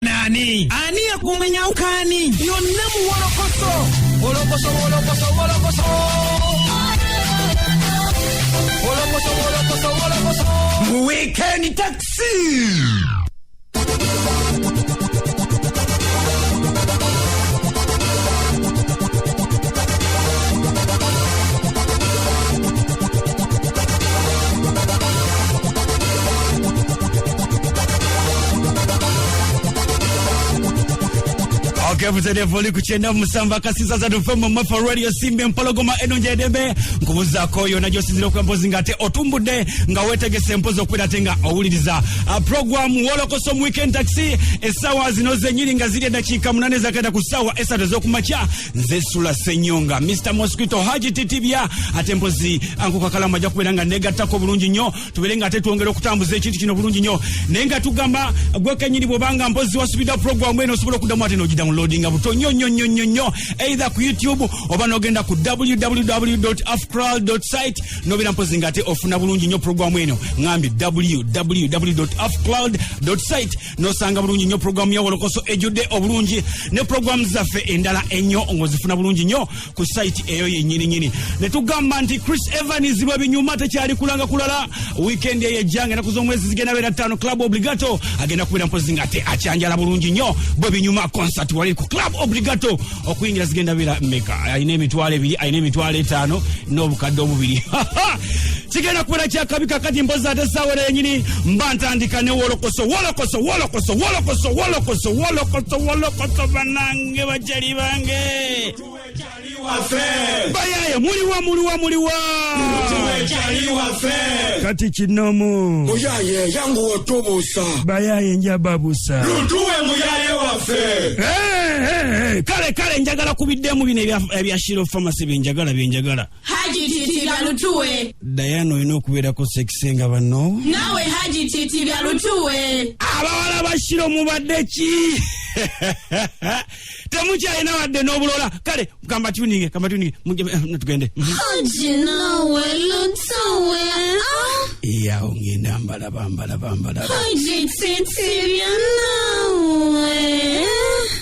Ani? Ani yakumenya ukani? Yonna muwolokoso. Wolokoso, wolokoso, wolokoso. Wolokoso, wolokoso, wolokoso. Mu weekend taxi. Okay, butereevu oli ku 97 akasiza za tufe mu Mafa Radio Simba Empologoma eno njedembe nkubuzaako yonna gy'osinzira okuba mpozi ng'ate otumbudde nga weetegese mpozi okubeera ate nga owuliriza program Wolokoso mu Weekend Taxi essaawa zino zennyini nga ziri eddakiika 8 ezakenda ku ssaawa 3 ez'okumakya. Nze Sula Ssenyonga, Mr Mosquito, Haji Titibya, ate mpozi Anko Kakalamu ajja kubeera nga negattako bulungi nnyo tubeere nga ate twongera okutambuza ekintu kino bulungi nnyo. Naye nga tugamba gwe kennyini bw'obanga mpozi wasubidda puroguramu eno osobola okuddamu ate n'ogidownloadinga buto nnyo nnyo nnyo nnyo nnyo either ku YouTube oba n'ogenda ku www afcral site n'obeera mpozi nga ate ofuna bulungi nnyo puroguramu eno. Ngambye www afcloud site n'osanga bulungi nnyo puroguramu ya Wolokoso ejjudde obulungi ne puroguramu zaffe endala ennyo ng'ozifuna bulungi nnyo ku site eyo yennyini nyini. Ne tugamba nti Chris Evans bwe binyuma tekyali kulanga kulala. Weekend eyo ejjanga ennaku z'omwezi zigenda beera 5, Club Obligato agenda kubeera mpozi nga ate akyanjala bulungi nnyo bwe binyuma concert wali ku Club Obligato. Okuyingira zigenda beera mmeka? Alina 2000, alina 5000 n'obukadde 2. Kigenda kubeera kyakabi. Kakati mpozi ate essaawa era yennyini mba ntandika ne wolokoso, wolokoso, wolokoso, wolokoso, wolokoso, wolokoso, wolokoso. Banange, bajali bange, bayaye, muliwa, muliwa, muliwa? Kati kinomu. Muyaye yangu otubusa. Bayaye njababusa. Lutuwe muyaye waffe. Hey, hey, kale kale njagala kubiddemu bino ebya Shiro Pharmacy, byenjagala, byenjagala. Haji Titibya, lutuwe. Diana, olina okubeerako sexy nga banno. Naawe Haji Titibya, lutuwe. Abawala ba Shiro mubadde ki? Temukyalina wadde n'obulola. Kale kamba tuninge, kamba tuninge. Tugende. Haji, naawe lutuwe. Ah, Iyawo ngenda mbalaba, mbalaba, mbalaba. Haji Titibya, naawe.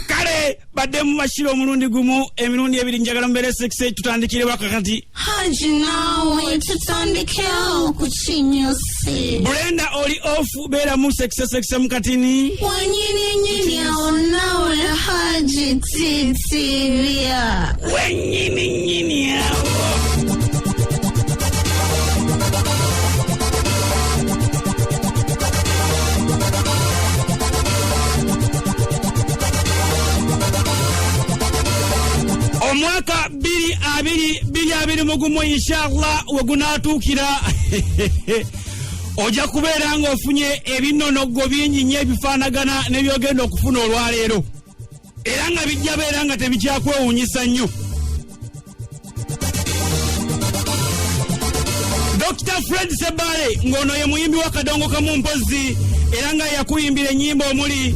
Kale badde mu bashiro omulundi gumu, emirundi ebiri, njagala mubeere sexy. Tutandikire wakakati. Haji, naawe tutandikewo ku kinyusi. Brenda, oli off, beeramu sexy, sexy mukatini. Wanyini nyini awo naawe Haji Titibya. Wenyini nyini awo. Omwaka 2021, inshallah, we gunaatuukira ojja kubeera ng'ofunye ebinonogo bingi nnyo ebifaanagana n'ebyogenda okufuna olwaleero, era nga bijja beera nga tebikyakwewuunyisa nnyo. Dr Fred Sebale, ng'ono ye muyimbi wa Kadongo Kamu mpozi era nga yakuyimbira ennyimba omuli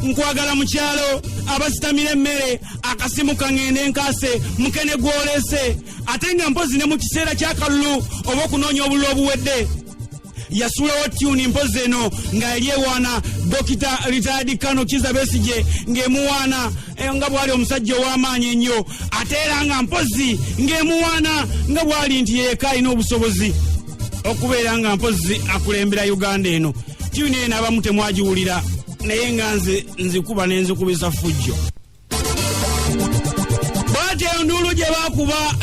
Nkwagala mu kyalo, Abasitamira emmere, Akasimu kaŋŋende enkaase, Mukene gwolese, ate nga mpozi ne mu kiseera ky'akalulu oba okunoonya obululu obuwedde yasuulawo tune mpozi eno nga eri ewaana Dokita retired Kano Kiza Besige, ng'emuwaana nga bw'ali omusajja ow'amaanyi ennyo, ate era nga mpozi ng'emuwaana nga bw'ali nti yeeka alina obusobozi okubeera nga mpozi akulembera Uganda eno. Tune eno abamu temwagiwulira, naye nga nze nzikuba nenzikubisa fujjo bwati. Enduulu gye bakuba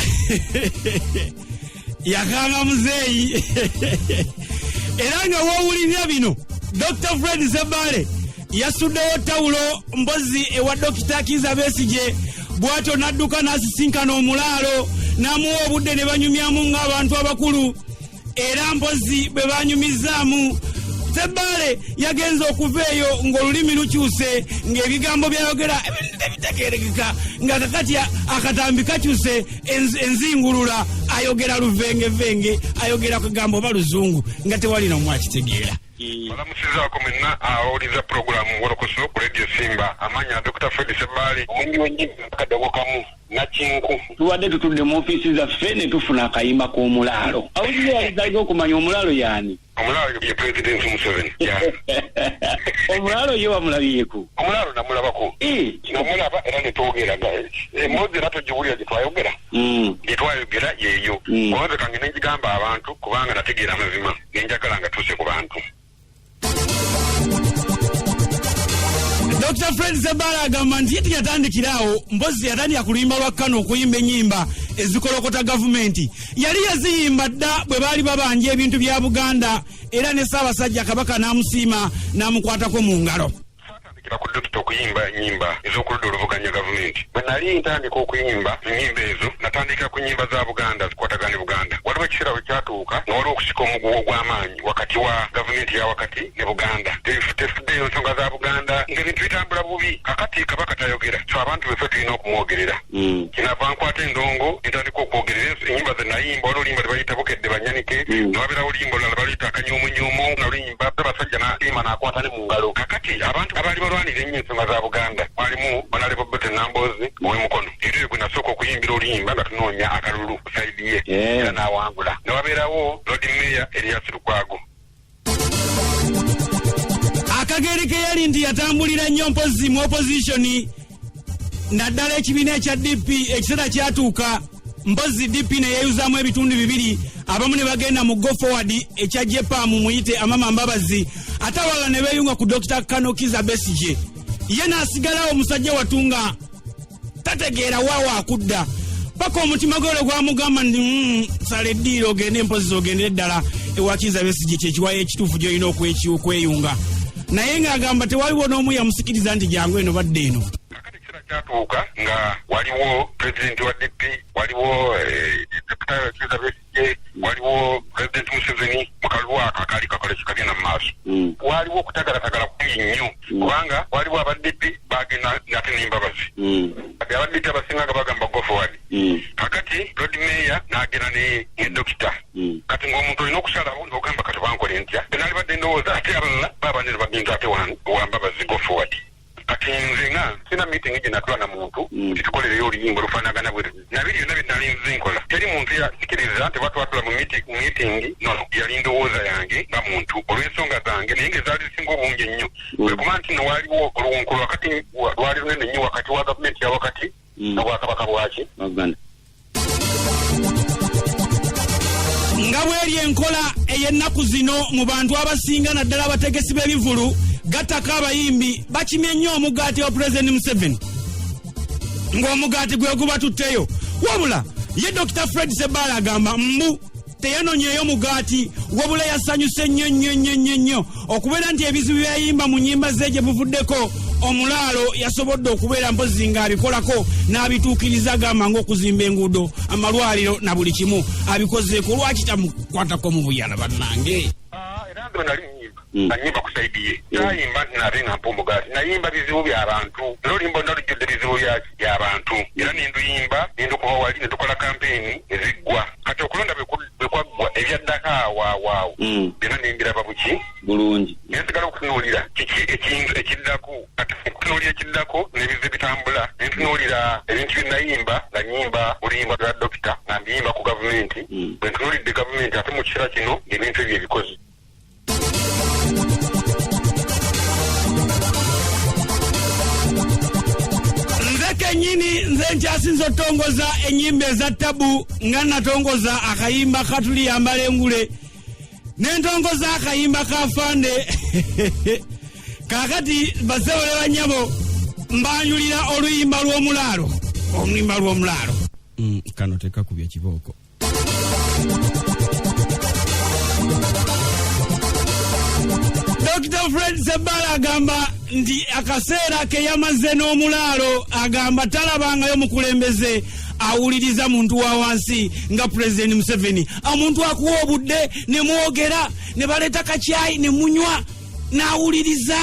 yakanga muzeeyi, era nga woowulirira bino, Dr Fred Sebale yasuddewo tawulo mbozi ewa Dokita Kiza Besige, bw'atyo n'adduka n'asisinkana omulaalo n'amuwa obudde ne banyumyamu ng'abantu abakulu. Era mpozi bwe banyumizaamu, Sebbaale yagenze okuva eyo ng'olulimi lukyuse, ng'ebigambo byayogera ebintu tebitegerekeka, nga kakati akatambi kakyuse enzingulula, ayogera luvengevenge, ayogera kugambo oba luzungu nga tewali nomu akitegeera. Balamusizaako mwenna awuliza. pulogulaamu Wolokoso ku Radio Simba. Amanya Dr. Fred Sebbaale, omuyimbi w'ennyimba akadogo kamu nakinku. Tubadde tutudde mu ofiisi zaffe ne tufuna akayimba k'omulaalo. Awulira yalizaayo okumanya omulaalo y'ani? Omulaalo ye Pulezidenti Museveni. Omulaalo ye wamulabyeko? Omulaalo namulabako. Namulaba era ne twogera. Emboozi era togiwulira gye twayogera. Gye twayogera yeeyo. Olowooza kange ne ngigamba abantu kubanga nategeera amazima ne njagala nga tuuse ku bantu. Dr. Fred Sebbaale agamba nti ye teyatandikira awo, mpozi yatandika ku luyimba lwa Kano okuyimba ennyimba ezikolokota gavumenti. Yali yaziyimba dda bwe baali babanja ebintu bya Buganda era ne Ssaabasajja Kabaka n'amusiima n'amukwatako mu ngalo. Saatandikira ku Dokita okuyimba ennyimba ez'okuludda oluvuganya gavumenti. Bwe nali ntandika okuyimba ennyimba ezo, natandikira ku nnyimba za Buganda zikwatagana ne Buganda. Waliwo ekiseera bwe kyatuuka nga waliwo okusika omuguwa ogw'amaanyi wakati wa gavumenti eya wakati ne Buganda. Tefuddeeyo nsonga za Buganda, ng'ebintu bitambula bubi. Kakati Kabaka tayogera, ffe abantu be ffe tulina okumwogerera. Kyenava nkwata endongo ne ntandika okwogerera ennyimba ze nayimba. Waliwo oluyimba lwe bayita Bukedde Bannyanike, ne wabeerawo oluyimba olulala baluyita Akanyoomunyoomu, naluyimba Ssaabasajja n'asiima n'akwata ne mu ngalo. Kakati abantu abaali balwanirira ennyo ensonga za Buganda mwalimu Honourable Betty Nambooze ow'e Mukono, era oyo gwe nasooka okuyimbira oluyimba nga tunoonya akalulu ku sayidi ye era n'awangula. Ne wabeerawo Lord Mayor Erias Lukwago. Akageri ke yali nti yatambulira nnyo mpozzi mu opposition, naddala ekibiina ekya DP. Ekiseera kyatuuka mpozzi DP ne yeeyuzaamu ebitundu bibiri, abamu ne bagenda mu Go Forward ekya Jepamu muyite Amama Mbabazi, ate abalala ne beeyunga ku Dokita Kano Kizza Besigye. Ye n'asigalawo omusajja wattu nga tategeera waawo akudda, paka omutima gwe lwe gwamugamba nti sala eddiiro ogende mpozzi ogendere ddala ewa Kizza Besigye, kyekiwayo ekituufu gy'olina okweyunga. Naye ng'agamba tewaliwo n'omu yamusikiriza nti jangu eno badde eno. Kakati ekiseera kyatuuka nga waliwo pulezidenti wa DP, waliwo Dokita Kizza Besigye, waliwo Pulezidenti Museveni. Mu kalulu ako akaali kakola kikagenda mu maaso, waliwo okutagalatagala kungi nnyo, kubanga waliwo aba DP bagenda ate n'Embabazi. Kati aba DP abasinga nga bagamba Go Forward. Kakati Lord Mayor n'agenda ne Dokita. Kati ng'omuntu olina okusalawo n'ogamba kati bankole ntya? Nalibadde ndowooza ate abalala baba ne bagenda ate wa Mbabazi Go Forward. Kati nze nga sina meeting gye natula na muntu nti tukolereyo oluyimba olufaanagana bwe luti. Nabiri byonna bye nali nze nkola, teri muntu yasikiriza nti batwatula mu meeting nono. Yali ndowooza yange nga muntu olw'ensonga zange, naye ng'ezaali zisinga obungi ennyo kwe kuba nti no waaliwo oluwunkulo wakati lwali lunene nnyo wakati wa gavumenti ya wakati n'obwakabaka bwaki. Nga bweri enkola ey'ennaku zino mu bantu abasinga, naddala abategesi b'ebivulu, gattako abayimbi, bakimye nnyo omugaati wa Pulezidenti Museveni ng'omugaati gwe gubatutteyo. Wabula ye Dokita Fred Sebbaale agamba mbu teyanonyeeyo mugaati, wabula yasanyuse nnyo nnyo nnyo nnyo nnyo okubeera nti ebizibu byayimba mu nnyimba ze gye buvuddeko omulaalo yasobodde okubeera mpozi ng'abikolako n'abituukiriza, agamba ng'okuzimba enguudo, amalwaliro na buli kimu abikozeeko. Lwaki tamukwatako mu buyala bannange? Era nze bwe nali nnyimba, nga nnyimba ku sayidi ye, saayimba nti naabe nga mpa omugaati, nayimba bizibu by'abantu, era oluyimba lwonna lujjudde bizibu by'abantu, era ne nduyimba ne ndukuba wali ne tukola kampeyini ne ziggwa. Kati okulonda bwe kwaggwa, ebyaddako awo awo awo byonna ne mbiraba buki bulungi, ne nsigala okutunuulira kiki ekintu ekiddako. Kati okutunuulira ekiddako n'ebizze bitambula, ne ntunuulira ebintu bye nayimba nga nnyimba oluyimba lwa Dokita nga mbiyimba ku gavumenti. Bwe ntunuulidde gavumenti ate mu kiseera kino ng'ebintu ebyo ebikoze. Nze kennyini nze nkyasinza otongoza ennyimba eza tabu, nga natongoza akayimba katuliyambala engule, nentongoza akayimba ka fande. Kaakati basebo ne bannyabo, mbanjulira oluyimba lw'omulaalo, oluyimba lw'omulaalo. Kano tekakubye kibooko. Dokita Fred Sebbaale agamba nti akaseera ke yamaze n'omulaalo, agamba talabangayo mukulembeze awuliriza muntu wa wansi nga Pulezidenti Museveni. Omuntu akuwa obudde ne mwogera, ne baleeta kacyayi ne munywa, n'awuliriza.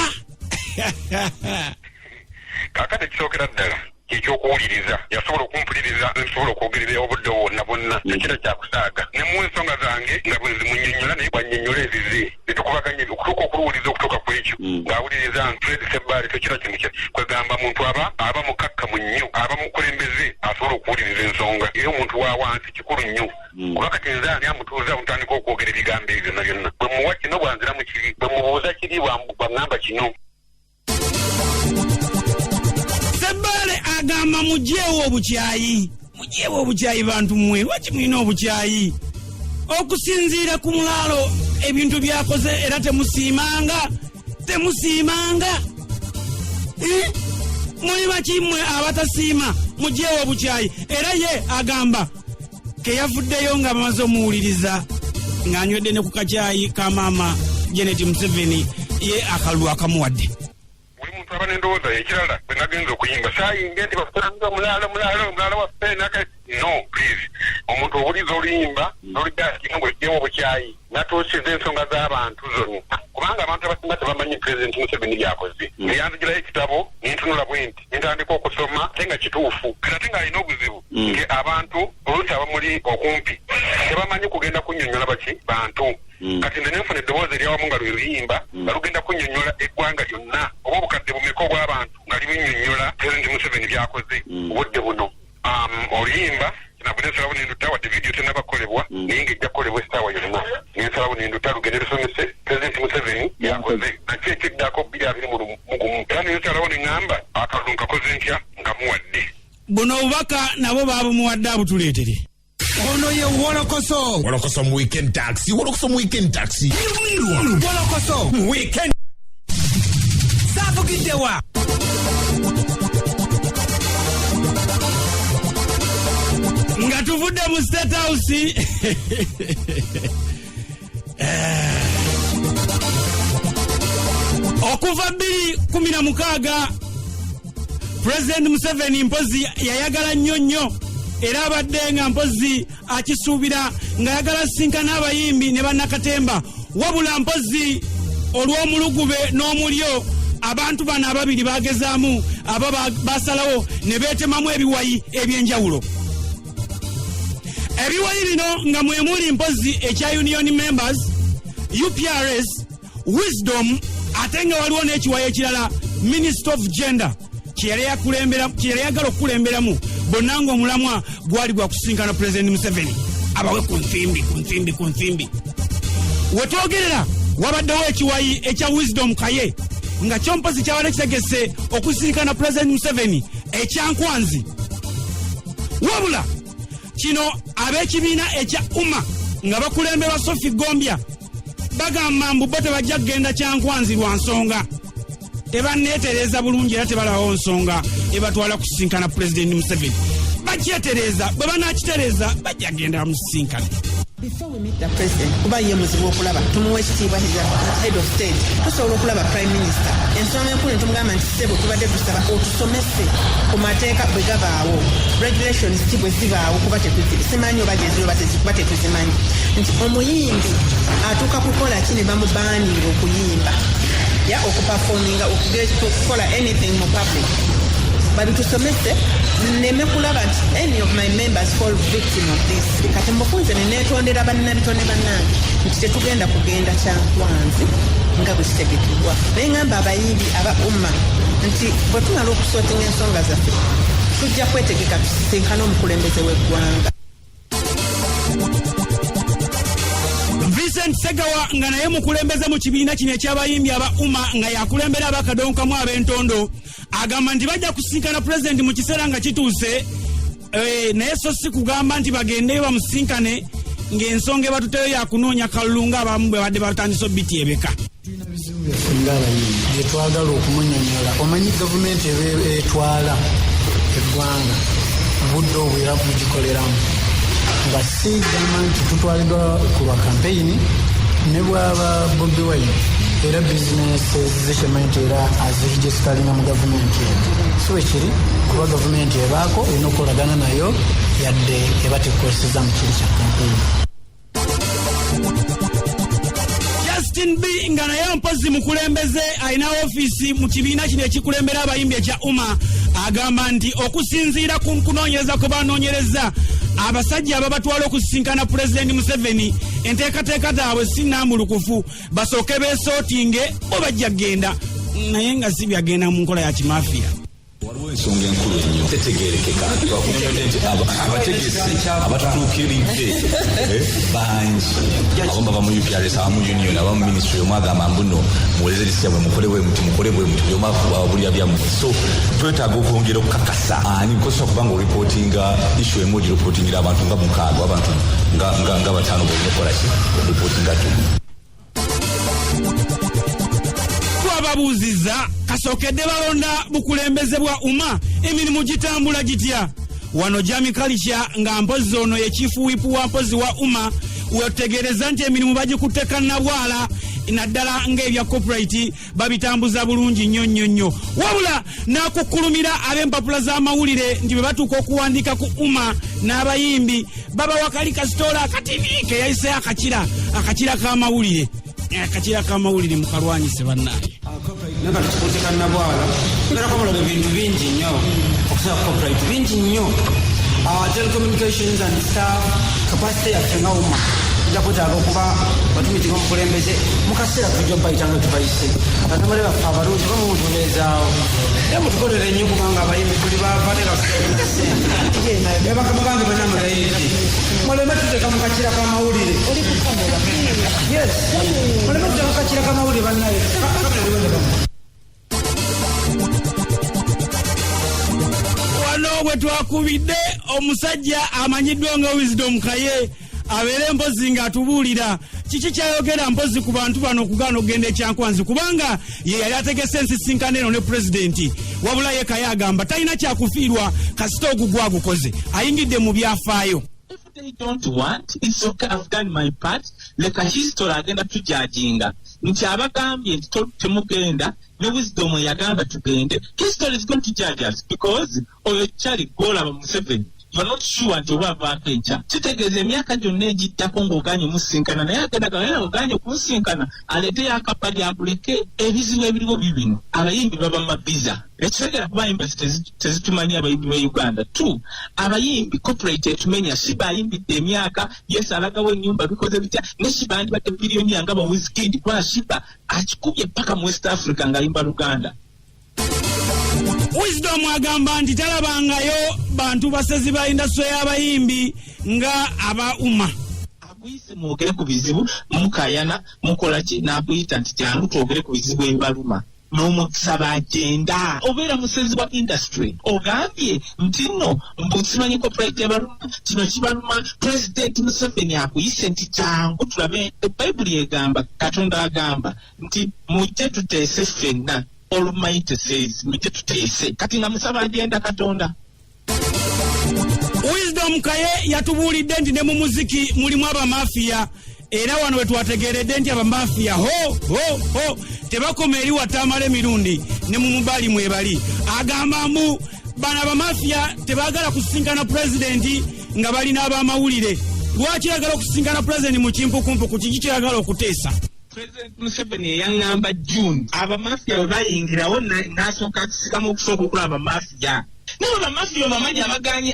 Kaakati ekisookera ddala Kyekyokuwuliriza, yasobola okumpuliriza, nsobola okwogerera obudde bwonna bwonna, tekira kyakusaaga nemuwa ensonga zange nga bwe nzimunyonnyola, naye bwannyonnyola ezize netukubaganya okutuuka okuluwuliza okutuuka ku ekyo ng'awuliriza. Fred Sebbaale tokira kintu kye kwegamba muntu aba mukakkamu nnyo, aba mukulembeze asobola okuwuliriza ensonga, era omuntu wa wansi kikulu nnyo, kuba kati nze ani amutuuza mutandika okwogera ebigambo ebyo byonna byonna? Bwe muwa kino bwanziramu kiri, bwe mubuuza kiri bwaŋŋamba kino. Sebbaale agamba mugyewo obukyayi, mugyewo obukyayi. Bantu mmwe, lwaki mulina obukyayi? Okusinziira ku mulaalo ebintu byakoze era temusiimanga, temusiimanga. Eh? Muli baki mmwe abatasiima? Mugyewo obukyayi. Era ye agamba keyavuddeyo nga bamaze omuwuliriza ng'anywedde ne ku kacyayi ka maama Janet Museveni, ye akalulu akamuwadde. Buli muntu aba n'endowooza ye. Ekirala, bwe nagenza okuyimba saayimbe nti bafutanza mulaalo, mulaalo, mulaalo waffe naka. No, please, omuntu owuliza oluyimba n'olugakino ng'oggyewo obukyayi, natuusiza ensonga z'abantu zonna, kubanga abantu abasinga tebamanyi Pulezidenti Museveni byakoze. Neyanzigirayo ekitabo nentunula bwe nti nentandika okusoma, ate nga kituufu. Kati ate ng'alina obuzibu nti abantu oluusi abamuli okumpi tebamanyi kugenda kunnyonnyola baki bantu. Kati nze nenfuna eddoboozi eryawamu nga lwe luyimba nga lugenda kunnyonnyola eggwanga lyonna oba obukadde bumeka obw'abantu nga libinnyonnyola Pulezidenti Museveni byakoze obudde buno. Oluyimba nabwe nensalawo nenduta, wadde vidiyo tenaba kukolebwa, naye ng'ejja kukolebwa essaawa yonna. Nensalawo nenduta lugende lusomese Pulezidenti Museveni byakoze nakyo ekiddako 2021, era nensalawo neŋŋamba akalulu nkakoze ntya nkamuwadde. Buno obubaka nabo baabumuwadde abutuleetere. Ono ye Wolokoso. Wolokoso mu Weekend Taxi, Wolokoso mu Weekend Taxi. Wolokoso mu Weekend. Saavugiddewa. Nga tuvudde mu State House okuva 2016, President Museveni mpozi yayagala nnyo nnyo, era abadde nga mpozi akisuubira ng'ayagala sinkana abayimbi ne bannakatemba. Wabula mpozi olw'omulugube n'omulyo, abantu bano ababiri bagezaamu aba basalawo ne beetemamu ebiwayi ebyenjawulo. Ebiwayi bino nga mwe muli mpozi ekya Union Members, UPRS, Wisdom, ate nga waliwo n'ekiwayi ekirala Minister of Gender kyeyali ayagala okukulemberamu. Bonna nga omulamwa gwali gwa kusinkana President Museveni abawe ku nsimbi, ku nsimbi, ku nsimbi. Wetwogerera wabaddewo ekiwayi ekya Wisdom Kaye nga kyompozi kyabadde kitegese okusinkana President Museveni ekyankwanzi. Wabula kino ab'ekibiina ekya UMA nga bakulemberwa Sophie Gombya bagamba mbu bo tebajja kugenda Kyankwanzi lwa nsonga tebanneetereeza bulungi, era tebalabawo nsonga ebatwala kusinkana Pulezidenti Museveni. Bakyetereeza, bwe banakitereeza bajja kugenda bamusisinkana. Before we meet the president, kuba ye muzibu okulaba, tumuwa ekitiibwa, he's a head of state, tusobola okulaba prime minister. Ensonga enkulu netumugamba nti ssebo, tubadde tusaba otusomese ku mateeka bwe gabaawo, regulations ki bwe zibaawo, kuba simanyi oba gyeziri oba kuba tetuzimanyi, nti omuyimbi atuuka kukola ki ne bamubaninga okuyimba ya okuperforminga, okukola anything mu public. Babitusomese nneme kulaba nti any of my members fall victim of this. Kati mufunze neneetondera bannabitone bannange nti tetugenda kugenda Kyankwanzi nga bwe kitegekebwa, naye ngamba abayimbi aba UMA nti bwe tumala okusortinga ensonga zaffe tujja kwetegeka tusisinkane omukulembeze w'eggwanga. Vincent Segawa nga naye mukulembeze mu kibiina kino ekyabayimbi aba UMA nga yakulembera abakadonkamu ab'entondo agamba nti bajja kusinkana pulezidenti mu kiseera nga kituuse, naye so si kugamba nti bagendeyo bamusinkane ng'ensonga ebatuteyo yakunoonya kalulu ng'abamu bwe badde batandise obityebeka. Tulina bizibu byaffe ng'abayimbi bye twagala okumunyonyola. Omanyi gavumenti eba etwala eggwanga budde obwo era mugikoleramu, nga si gamba nti tutwaliddwa ku lwa kampeyini. Ne bwaba Bobi Wine, era bizinesi zikyemanyi nti era aziregisteringa mu gavumenti eno, si bwe kiri? Kuba gavumenti ebaako erina okukolagana nayo yadde eba tekozeseza mu kiri kya kampeyini. Just Martin B nga naye mpozi mukulembeze alina ofiisi mu kibiina kino ekikulembera abayimbi ekya UMA agamba nti okusinziira ku kunoonyereza kwe banoonyereza, abasajja ababatwala okusisinkana Pulezidenti Museveni enteekateeka zaabwe si nnambulukufu, basooke beesootinge bo bajja kugenda, naye nga si byagenda mu nkola ya kimafiya. Waliwo ensonga enkulu ennyo tetegerekeka. Twakunyonyodde nti abategesi abatutuukiridde bangi, abamu bava mu UPRS, abamu union, abamu ministry. Omu agamba mbuno muwuleze lisya bwe mukole bwe muti, mukole bwe muti, buli omu abulira byammwe. So twetaaga okwongera okukakasa ani kosa, kubanga oripootinga issue emu ogiripootingira abantu nga mukaaga, abantu nga bataano, bwolina okukola ki oripootinga tu. Twababuuzizza kasookedde balonda bukulembeze bwa UMA, emirimu gitambula gitya? Wano Jami Kalisha nga mpozi ono ye chief whip wa mpozi wa UMA wetegereza nti emirimu bagikutte kannabwala, naddala ng'ebya copyright babitambuza bulungi nnyo nnyo nnyo, wabula n'akukkulumira ab'empapula z'amawulire nti bwe batuuka okuwandiika ku UMA n'abayimbi babawa kali kasitoola akatini keyayiseyo akakira k'amawulire, akakira k'amawulire mukalwanyise bannange. Naye kati kikutte kannabwala, tubeerako mulaba ebintu bingi nnyo okusobola copyright bingi nnyo, telecommunications and stuff. Capacity yaffe nga UMA ejja kwetaaga okuba batumitinga omukulembeze mu kaseera tujja obayita nga tubayise batamale baffe abalungi bamutubeezaawo, era mutukolere nnyo kubanga abayimbi tuli baava ne bakama bange banamulayirire, muleme tuteeka mu kakira k'amawulire. Yes, muleme tuteeka mu kakira k'amawulire bannaye. Wano bwe twakubidde omusajja amanyiddwa nga Wisdom Kaye abeere mpozi ng'atubuulira kiki kyayogera mpozi ku bantu bano okugaana okugenda ekyankwanzi, kubanga ye yali ategese ensisinkano eno ne pulezidenti. Wabula ye Kaye agamba talina kyakufiirwa, kasita ogugwa agukoze, ayingidde mu byafaayo. If they don't want, it's okay, I've done my part. Leka history agenda tujajinga nti abagambye nti temugenda ne Wisdom eyagamba tugende. History is going to judge us because oyo kyali gwolaba Museveni, you're not sure nti oba avaako enkya. Kitegeeza emyaka gyonna egiddako ng'oganye omusinkana, naye agenda gana oganye okunsinkana aleeteyo akapa lyakuleke. Ebizibu ebiriwo bibino, abayimbi baba mabiza ekitegera kuba embassy tezitumanyi abayimbi be Uganda. Two, abayimbi corporate etumenya. Shiba ayimbidde emyaka, yes, alagawo ennyumba bikoze bitya, ne Shiba andibadde biliyoni nga ba Wizkid, kuba Shiba akikubye paka mu West Africa ng'ayimba Luganda. Wisdom agamba nti talabangayo bantu basezi ba industry y'abayimbi nga aba UMA. Akuyise mwogere ku bizibu, mukayana mukola ki, n'akuyita nti jangu twogere ku bizibu ebibaluma n'omusaba agenda. Obeera musezi wa industry, ogambye nti nno mbu simanyi copyright yabaluma, kino kibaluma. President Museveni akuyise nti jangu tulabe. Bayibuli egamba, Katonda agamba nti mujje tuteese ffenna. Almighty says mujje tuteese. Kati nga musaba agenda Katonda. Wisdom Kaye yatubuulidde nti ne mu muziki mulimu abamafiya, era wano we twategeeredde nti abamafiya ho ho ho tebakoma eri watamala emirundi, ne mu mubali mwebali. Agamba mbu bano abamafiya tebaagala kusisinkana pulezidenti nga balina abamawulire. Lwaki yagala okusisinkana pulezidenti mu kimpukumpuku? Kiki kyeyagala okuteesa? President Museveni eyaŋŋamba June abamafiya bwe bayingirawo n'asooka akisikamu okusooka okulaba abamafiya. Naye bamafiya obamanyi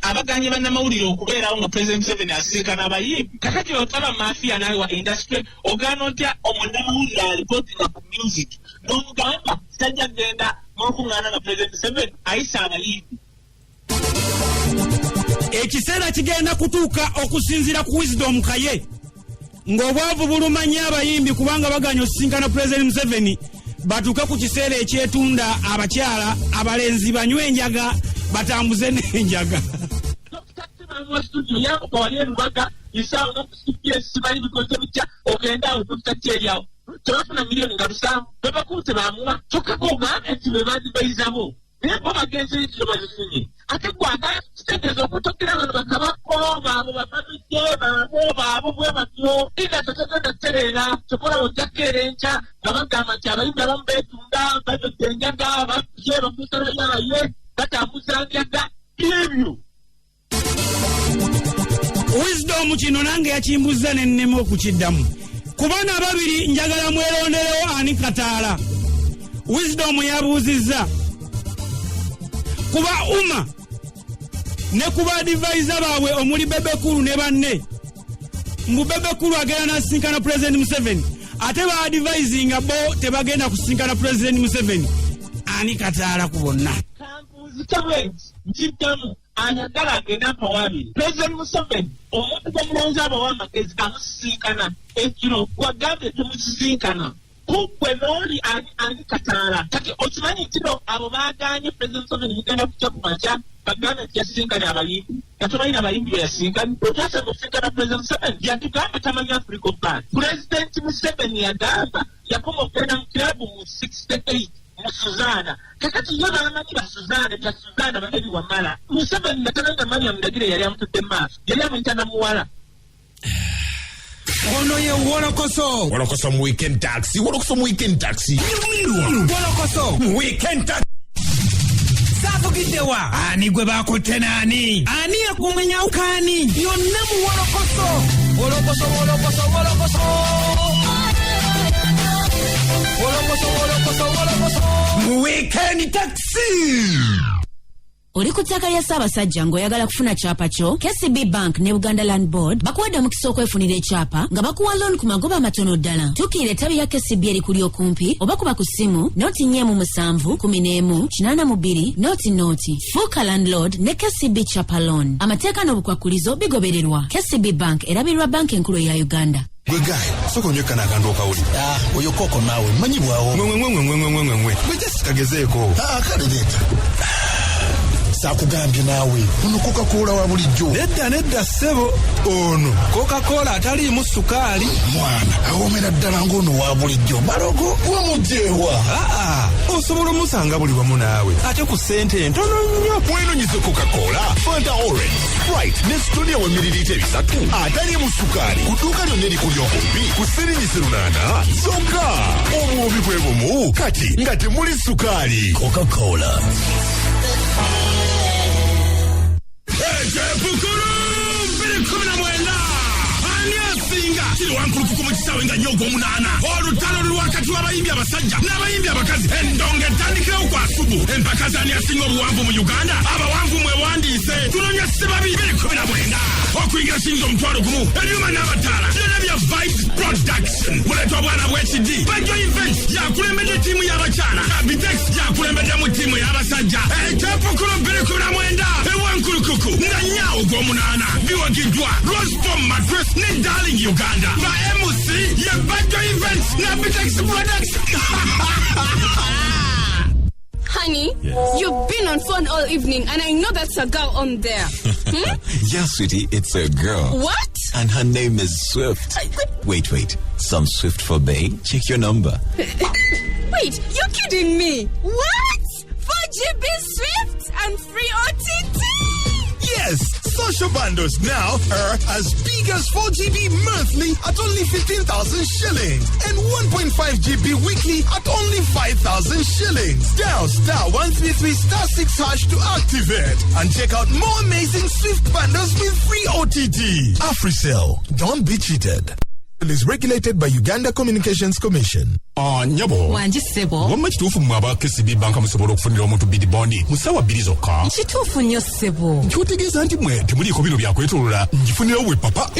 abaganye bannamawulire okubeerawo nga President Museveni asisinkana abayimbi. Kakati otaba mafiya nawe wa industry, ogaana otya omunnamawulire alipootinga ku music n'omugamba tajja kugenda mu lukuŋŋaana nga President Museveni ayisa abayimbi? Ekiseera kigenda kutuuka okusinziira ku Wisdom Kaye ng'obwavu bulumanya abayimbi kubanga baganya osisinkana Pulezidenti Museveni, batuuke ku kiseera ekyetunda abakyala, abalenzi banywe enjaga, batambuze n'enjaga. Studio yamuka wali erubaga isaawo nokusipia simanyi bikoze bitya, ogenda awo Dr. Kyeryawo tebafuna miliyoni nga 700 bebakulu tebamuwa, kyokka gogambye nti be bazibayizabo, naye bo bagenze ekyo bazifunye. Ate gwaka kitegeeza okutokera bano bakabako baabo bafamidde baabo baabo bwe batyo ina tetagenda kutereera. Kyokola ojja kukeera enkya nga bagamba nti abayimbi abamu beetunda, banywedde enjaga, babye bafuusa bayaye, batambuza njaga ebyo. Wisdom kino nange yakimbuza nennema okukiddamu. Ku bano ababiri njagala mweronderewo ani kataala. Wisdom yabuuzizza kuba UMA ne ku ba advisor baabwe omuli Bebe Cool ne banne, mbu Bebe Cool agenda nasinkana President Museveni, ate ba advisinga bo tebagenda kusinkana President Museveni. Ani kataala ku bonna? Kampuuzike nkiddamu, ayagala agenda mpawabiri. President Museveni omuntu gwomulonzi abawa amagezi amusisinkana ekiro, gwagambye temusisinkana. Kuggwe n'oli ani kataala? Kati okimanyi nti no abo baganye President Museveni mugenda kujja ku makya bagambe nti yasisinkanye abayimbi, nga tomanyi nabayimbi be yasinkanye. Otasanga okusinkana President Museveni, yatugamba tamanyi Africa Band. President Museveni yagamba yakoma okugenda mu kirabu mu 68 mu Suzaana. Kakati ye bamanyi ba Suzaana bya Suzaana babebi wamala. Museveni nga tamanyi na Mariam Ndagire yali amutudde mu maaso, yali amuyita namuwala. Ono ye Wolokoso. Wolokoso mu Weekend Taxi, Wolokoso mu Weekend Taxi. Wolokoso mu Weekend Taxi. Saavugiddewa ani gwe bakutte naani ani yakumenyawo kaani yonna mu Wolokoso. Wolokoso, wolokoso, wolokoso. Wolokoso, wolokoso, wolokoso. Mu Weekend Taxi. Oli ku ttaka lya Ssaabasajja ng'oyagala kufuna kyapa kyo? KCB Bank ne Buganda Land Board bakuwadde omukisa okwefunira ekyapa nga bakuwa loan ku magoba amatono ddala. Tuukirira ettabi lya KCB erikuli okumpi oba kuba ku ssimu 047 11 82 00. Fuuka landlord ne KCB Chapa Loan. Amateeka n'obukwakkulizo bigobererwa. KCB Bank erabirirwa Banka Enkulu eya Uganda. Gwe gayi, soka onywe kano akantu okawuli. Oyo koko naawe manyi bwawo. Ngwengwengwengwengwengwe, gwe just kagezeeko. Kale leeta. Saakugambye naawe, ono Coca-Cola wa bulijjo. Nedda nedda ssebo, ono Coca-Cola ataliimu sukaali. Mwana awoomera ddala ng'ono wa bulijjo. Balogo wamugyewa? Aa, osobola omusanga buli wamu naawe, ate ku ssente entono nnyo. Mwenonyize Coca-Cola, Fanta Orange, Sprite ne Stonia wa mililita 300 ataliimu sukaali ku dduuka lyonna erikuli okumpi ku siringisi 8 zokka. Obuwoomi bwe bumu kati nga temuli sukaali. Coca-Cola. Ekyepukulu 2019, ani asinga kiri wankulukuku mu kisaawe nga nnyo ogw'omunaana. Olutalo luli wakati w'abayimbi abasajja n'abayimbi abakazi. Endongo etandikirawo ku asubu. Empaka z'ani asinga obuwanvu mu Uganda? Abawanvu mwewandiise, tunonya sibabi 2019. Okuyingira singa 10,000, ebyuma n'abataala byonna bya Vibes Production. Muleeta obwana bw'ekidi. Bajjo Events yakulembedde ttiimu y'abakyala, Abitex yakulembeddemu ttiimu y'abasajja. Ekyepukulu 2019 ewankulukuku nga nnya ogw'omunaana, biwagiddwa Rosebom Mattress ne Darling Uganda. Ba MC ye Bajjo Events ne Abitex Production. Honey, Yes. You've been on phone all evening and I know that's a girl on there. Yeah, sweetie, it's a girl. What? And her name is Swift. Wait, wait. Some Swift for Bay? Check your number. Wait, you're kidding me. What? 4 GB Swift and free OTT? Yes, social bundles now are as big as 4 GB monthly at only 15,000 shillings and 1.5 GB weekly at only 5,000 shillings. Dial *133*6# to activate and check out more amazing Swift bundles with free OTT. AfriCell, don't be cheated. Is regulated by Uganda Communications Commission. Ah, nyabo. Wangi ssebo. Wamma kituufu mmwe aba KCB Bank musobola okufunira omuntu bid bond mu ssaawa 2 zokka? Kituufu nnyo ssebo. Kyotegeeza nti mmwe temuliiko bino byakwetolola ngifunirawo bwe papa?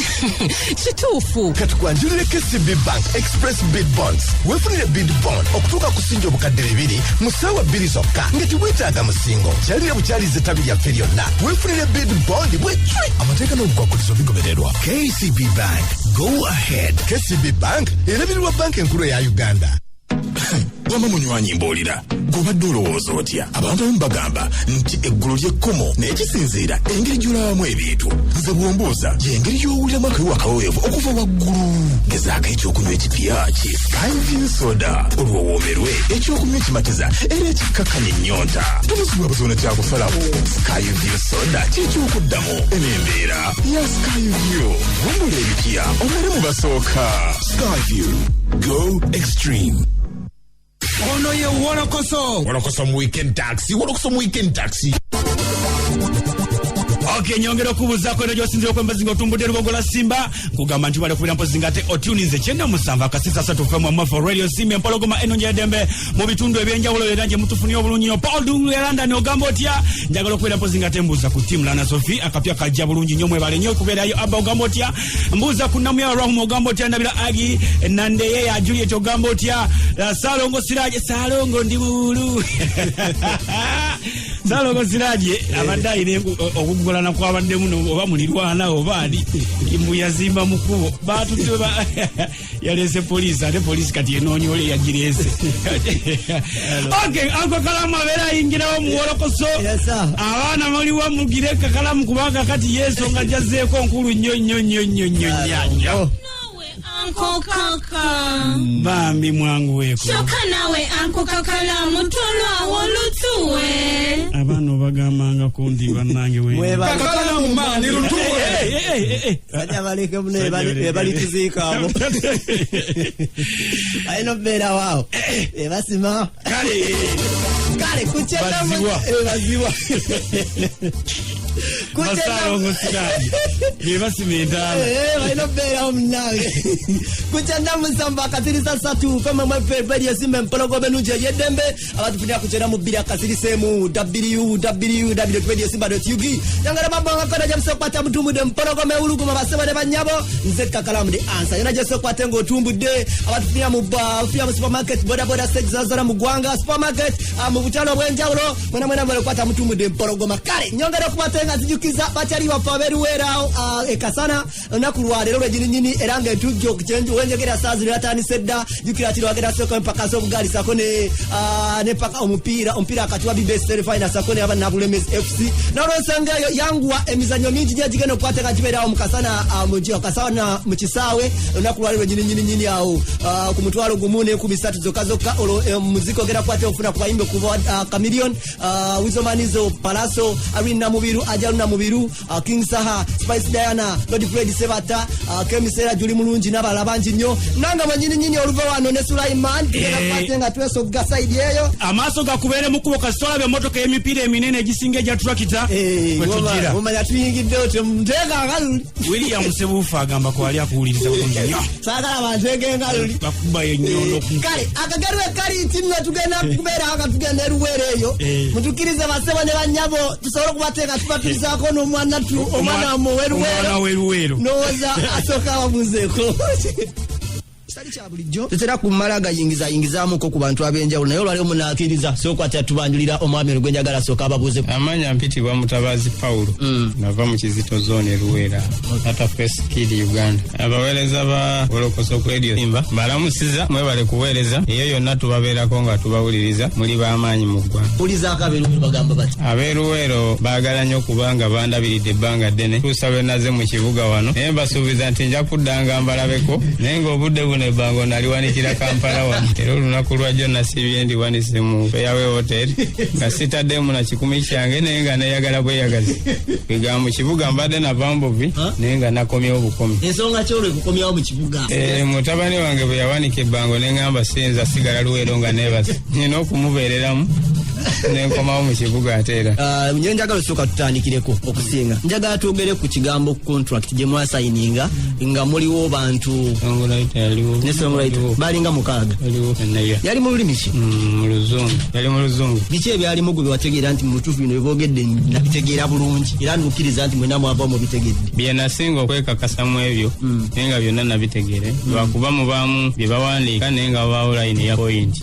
Kituufu. Katukwanjulire KCB Bank Express Bid Bonds. Weefunire bid bond okutuuka ku singi 2000 mu ssaawa 2 zokka nga tewetaaga musingo. Kyalira bukyaliza ettabi lyaffe lyonna, weefunire bid bond bwecwe. Amateeka n'obukwakkulizo bigobererwa. KCB Bank, go ahead. KCB Bank erabirirwa Banka Enkulu eya Uganda. Wama munywanyi, mbuulira, gw'obadde olowooza otya? Abantu abamu bagamba nti eggulu ly'ekkomo, naye kisinziira engeri gy'olabamu ebintu. Nze bw'ombuuza, y'engeri gy'owuliramu akawi akaweweevu okuva waggulu. Gezaako ekyokunywa ekipya ki Skyview Soda, olwowoomerwe ekyokunywa ekimatiza era ekikkakkanya ennyonta. Tobuzibwa buzibu na kyakusalawo. Skyview Soda kyekyokuddamu. Eno embeera ya Skyview. Vumbula ebipya omere mu basooka. Skyview, go extreme. Ono ye Wolokoso. Wolokoso mu Weekend Taxi, Wolokoso mu Weekend Taxi. Ok, nyongera okubuuzaako eno gyosinzira okwembazi nga otumbudde Lubogola Simba, nkugamba nti balekubira mpozi nga ate otuninze 97.3 FM Amafa Radio Simba Empologoma eno njedembe mu bitundu ebyenjawulo era gye mutufunye obulungi nnyo. Paul Dungu ya London, ogamba otya? Njagala okubeera mpozi nga ate mbuuza ku team Lana Sophie, akapya kajja bulungi nnyo, mwebale nnyo okubeerayo. Abba, ogamba otya? Mbuuza ku Namuya Rahuma, ogamba otya? Ndabira Agi Nandeye ya Juliet, ogamba otya? Salongo Siraje, Salongo ndi bulu Salongo Siraje abadde ayina okugolana kwabaddemu oba mulirwana oba ani mbu yazimba mu kkubo, batutte yaleese poliisi, ate poliisi kati enoonya oli eyagireese. Okay, Uncle Kalamu abeera ayingirawo mu wolokoso. Abaana muliwa? Mugire kakalamu kubanga kati yensonga jazzeeko nkulu nnyo nnyo nnyo nnyo nnyo nnyo nnyo. Uncle Kaka. Bambi mwanguweeko. Kyokka naawe Uncle Kakalamu tolwawo lutuwe. Abaana obagambangako nti bannange we Kakalamu maani lutuwe. Sajja baleke muno ebalituziikaabo balina okubeerawo awo ebasima. Kale. Kale. Baziwa. Baziwa. Basalongo Siraje bebasima entaana. Balina okubeerawo munange. Ku 97.3 FM Simba Empologoma enungi ey'eddembe, abatufunira ku 92.emu www radio simba ug. Yangala mabanga jamusa okukwata mutumbudde empologoma ewuluguma, basebo ne banyabo, nze Kakalamu the answer yona gyose okukwate ng'otumbudde. Abatufunira mu mu supermarket, bodaboda stage zazona mu ggwanga, supermarket, mu butale obw'enjawulo, mwena mwena mwena okukwata mutumbudde empologoma. Kale nyongera okubate nga nzijukiza bakyali baffe aberuweeraawo ekasana olunaku lwaleero lwegininyini, era nga entujjo wenjogera saa zino yatandise dda. Jukira kino wagenda sooka empaka z'obugaali sako ne ne paka omupiira akati wa BBS Terefayina sako ne aba Nabulemezi FC. N'olwensonga eyo yanguwa, emizannyo mingi gye gigenda okukwata nga gibeerawo mu kasana, kasana mu kisaawe olunaku lwaleero lwegininyininyini awo, ku 10,300 zokka zokka. Olwo muziki ogenda kukwata ofuna ku bayimbi okuva Chameleone, Weasel Manizo, Palaso, Irene Namubiru, Ajaluna Mubiru, King Saha, Spice Diana, Lord Fred Sebata, Kemisera, Juli Mulungi n'abalala bangi nnyo. Nange mwenyini nyini oluva wano ne Sulaiman tugenda kukwate nga twesogga side eyo. Amaaso gakubeere mu kkubo kasita olaba emmotoka ey'emipiira eminene egisinga egya turakita kwe tugira. Omanya tuyingiddewo, temuteeka ngaluli. William Sebuufu agamba kwali akuwuliriza bulungi nnyo. Saagala banteeke engaluli. Bakubayo ennyondo. Kale akagerwe kali nti nno tugenda kubeera nga tugenda eruweero eyo. Mutukkirize basebo ne banyabo tusobole okubateeka tubatulizaako n'omwana tu omwana wammwe Omwana ow'eruweero. w'eruweero. Ndowooza asooka ababuuzeeko. Kitali kya bulijjo tetera kumala gayingizayingizaamuko ku bantu ab'enjawulo, naye olwaliwo munaakiriza sookwatira tubanjulira omwami ono gwenjagala asooka ababuuze. Amanya mpitibwa Mutabazi Paulo, nava mu Kizito Zone eruweera tata Fesikiri Uganda. Abaweereza ba Wolokoso ku Radio Simba balamusiza, mwebale kuweereza eyo yonna, tubabeerako nga tubawuliriza, muli b'amaanyi mu ggwanga. Bulizaako abeeruweero bagamba bati. Ab'eruweero baagala nnyo kubanga bandabiridde ebbanga ddene tuusa lwe naze mu kibuga wano, naye mbasuubiza nti nja kuddanga mbalabeko, naye ng'obudde buno ebbango naliwanikira Kampala wano, era olunaku lwajjo nasiibye ndiwanise mu Fairway Hotel nga sitaddemu na 100 kyange, naye nga neyagala bweyagazi kwegamba mu kibuga mbadde nava mbuvi, naye nga nakomyewo bukomi. Ensonga kyolwo ekukomyawo mu kibuga? Mutabani wange bwe yawanika ebbango neŋŋamba siyinza sigala Luweero nga neebase, nina okumubeereramu, nenkomawo mu kibuga ate era. Nyo njagala osooka tutandikireko okusinga njagala twogere ku kigambo contract gye mwasayininga nga muliwo bantu ne songwriter balinga 6. Yali mu lulimi ki? Mu Luzungu, yali mu Luzungu. Biki ebyalimu gwe byewategeera nti mutuufu bino byeboogedde nabitegeera bulungi era nukkiriza nti mwena mwava mubitegedde? Bye nasinga okwekakasa mu ebyo, naye nga byonna nabitegeere, lwakuba mubaamu bye bawandiika naye nga wabaawo layini ya point.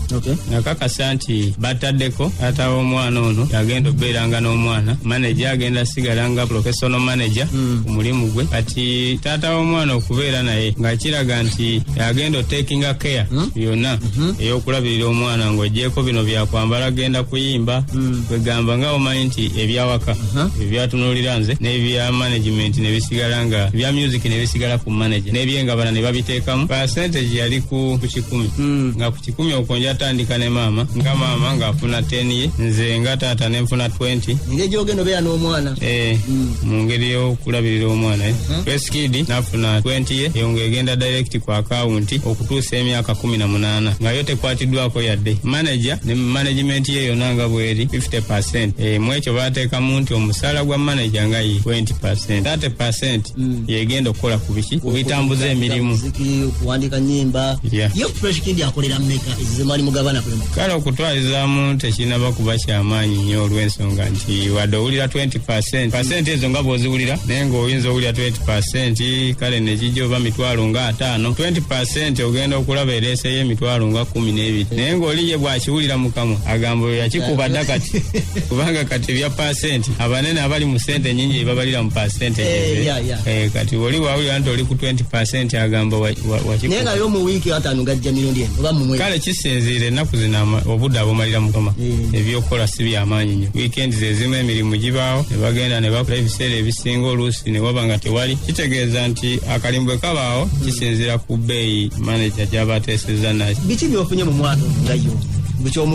Nakakasa nti bataddeko taata w'omwana ono yagenda okubeeranga n'omwana, manager agenda sigala nga professional manager ku mulimu gwe. Kati taata w'omwana okubeera naye nga kiraga nti agenda otakinga care yonna ey'okulabirira omwana, ng'ogyeko bino byakwambala, agenda kuyimba, kwegamba nga omanyi nti ebyawaka ebyatunuulira nze n'ebya management ne bisigala nga ebya music ne bisigala ku manager, n'ebyengabana ne babiteekamu percentage yali ku 100, nga ku 100 okwo nja tandika ne maama, nga maama ng'afuna 10. ye, nze nga taata nenfuna 20. Engeri gyogenda obeera n'omwana. Eh, mu ngeri y'okulabirira omwana, eh. Fresh Kid nafuna 20 ye, eyo ng'egenda direct ku akawunti okutuusa emyaka 18, nga yo tekwatiddwako yadde. Manager ne management ye yonna nga bweri 50%. Eh, mu ekyo bateekamu nti omusaala gwa manager nga ye 20%, 30% yegenda okukola ku biki, ku bitambuza emirimu. Muziki, okuwandika nyimba. Yeah. Ye Fresh Kid akolera mmeka ezize mwali mugabana kwe? Kale okutwalizaamu tekinaba kuba kyamaanyi nnyo, olw'ensonga nti wadde owulira 20%, pasenti ezo nga bw'oziwulira, naye ng'oyinza owulira 20%, kale nekijja oba mitwalo nga 50. 20% ogenda okulaba ereeseyo emitwalo nga 12, naye ng'oli ye bw'akiwulira mu kamwa agamba oyo yakikuba dda kati, kubanga kati ebya pasenti, abanene abali mu sente nyingi babalira mu pasenti. Eh, yeah. Kati oli bw'awulira nti oli ku 20% agamba Naye nga wakikuba. yo mu wiiki 50 gajja mirundi emu oba mu mwezi? Kale kisinziira, ennaku zino obudde abumalira mukama, ebyokukola si byamaanyi nnyo. Weekend ze zimu emirimu gibaawo ne bagenda ne bakola ebiseera ebisinga, oluusi ne waba nga tewali. Kitegeeza nti akalimu bwe kabaawo kisinziira ku bbeeyi manager gy'aba ateesezza naki. Biki byofunye mu mwana ono nga yo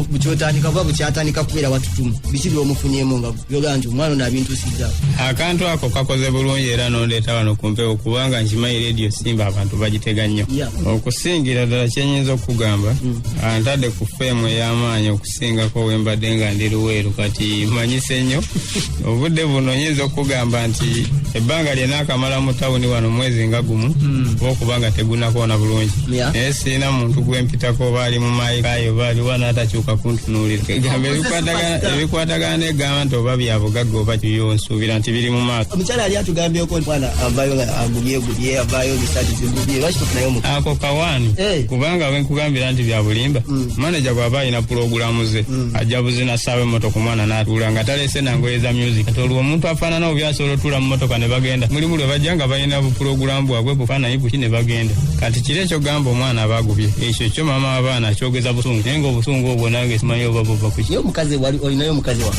bukyotandika kuba bukyatandika kubeera watutumu? Biki byomufunyemu nga byogamba nti omwana ono abintuusizza? Akantu ako kakoze bulungi era nondeeta wano ku mpewo, kubanga nkimanyi Radio Simba abantu bagitega nnyo. Okusingira ddala kyenyinza okugamba, antadde ku fame ey'amaanyi okusingako wembadde nga ndi Luweero. Kati manyise nnyo obudde buno, nyinza okugamba nti ebbanga lye naakamala mu tawuni wano mwezi nga gumu, oba okuba nga tegunakoona bulungi, naye sirina muntu gwempitako oba ali mu maayikayo oba aliwa n'atakyuka kuntunuulira. Egamba ebikwatagana negamba nti oba bya bugagga oba byo, nsuubira nti biri mu maaso. Omukyala yali atugambyeko nti mwana avaayo nga agubyegubye, avaayo ebisaati zigubye. Lwaki tofunayo omukazi? Ako kawaani, kubanga bwenkugambira nti bya bulimba. Maneja bw'aba alina pulogulaamu ze, ajja buzina ssaawa emmotoka omwana n'atuula nga taleese nangoye za music. Kati olwo omuntu afaanana obi asobola otuula mu mmotoka ne bagenda mulimu lwe bajja nga balina bupulogulaamu bwabwe bufaananyi buki ne bagenda. Kati kiri ekyogamba omwana aba agubye, ekyo kyo maama w'abaana akyogeza busungu, naye ng'obusungu obwo nange simanyi oba buva ku ki. Ye omukazi wali olinayo omukazi wa?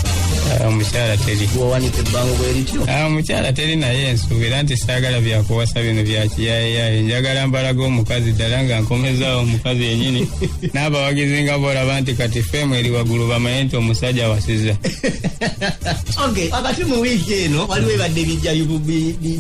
Ah, omukyala teri. Wawanika ebbango bwe lityo. Ah, omukyala teri, naye nsuubira nti saagala byakuwasa bino bya kiyayeyaye. Njagala mbalaga omukazi ddala nga nkomezaawo omukazi yennyini, n'abawagizi nga bolaba nti kati fame eri waggulu, bamanye nti omusajja awasizza. Okay, wakati mu wiiki eno waliwo ebadde bijja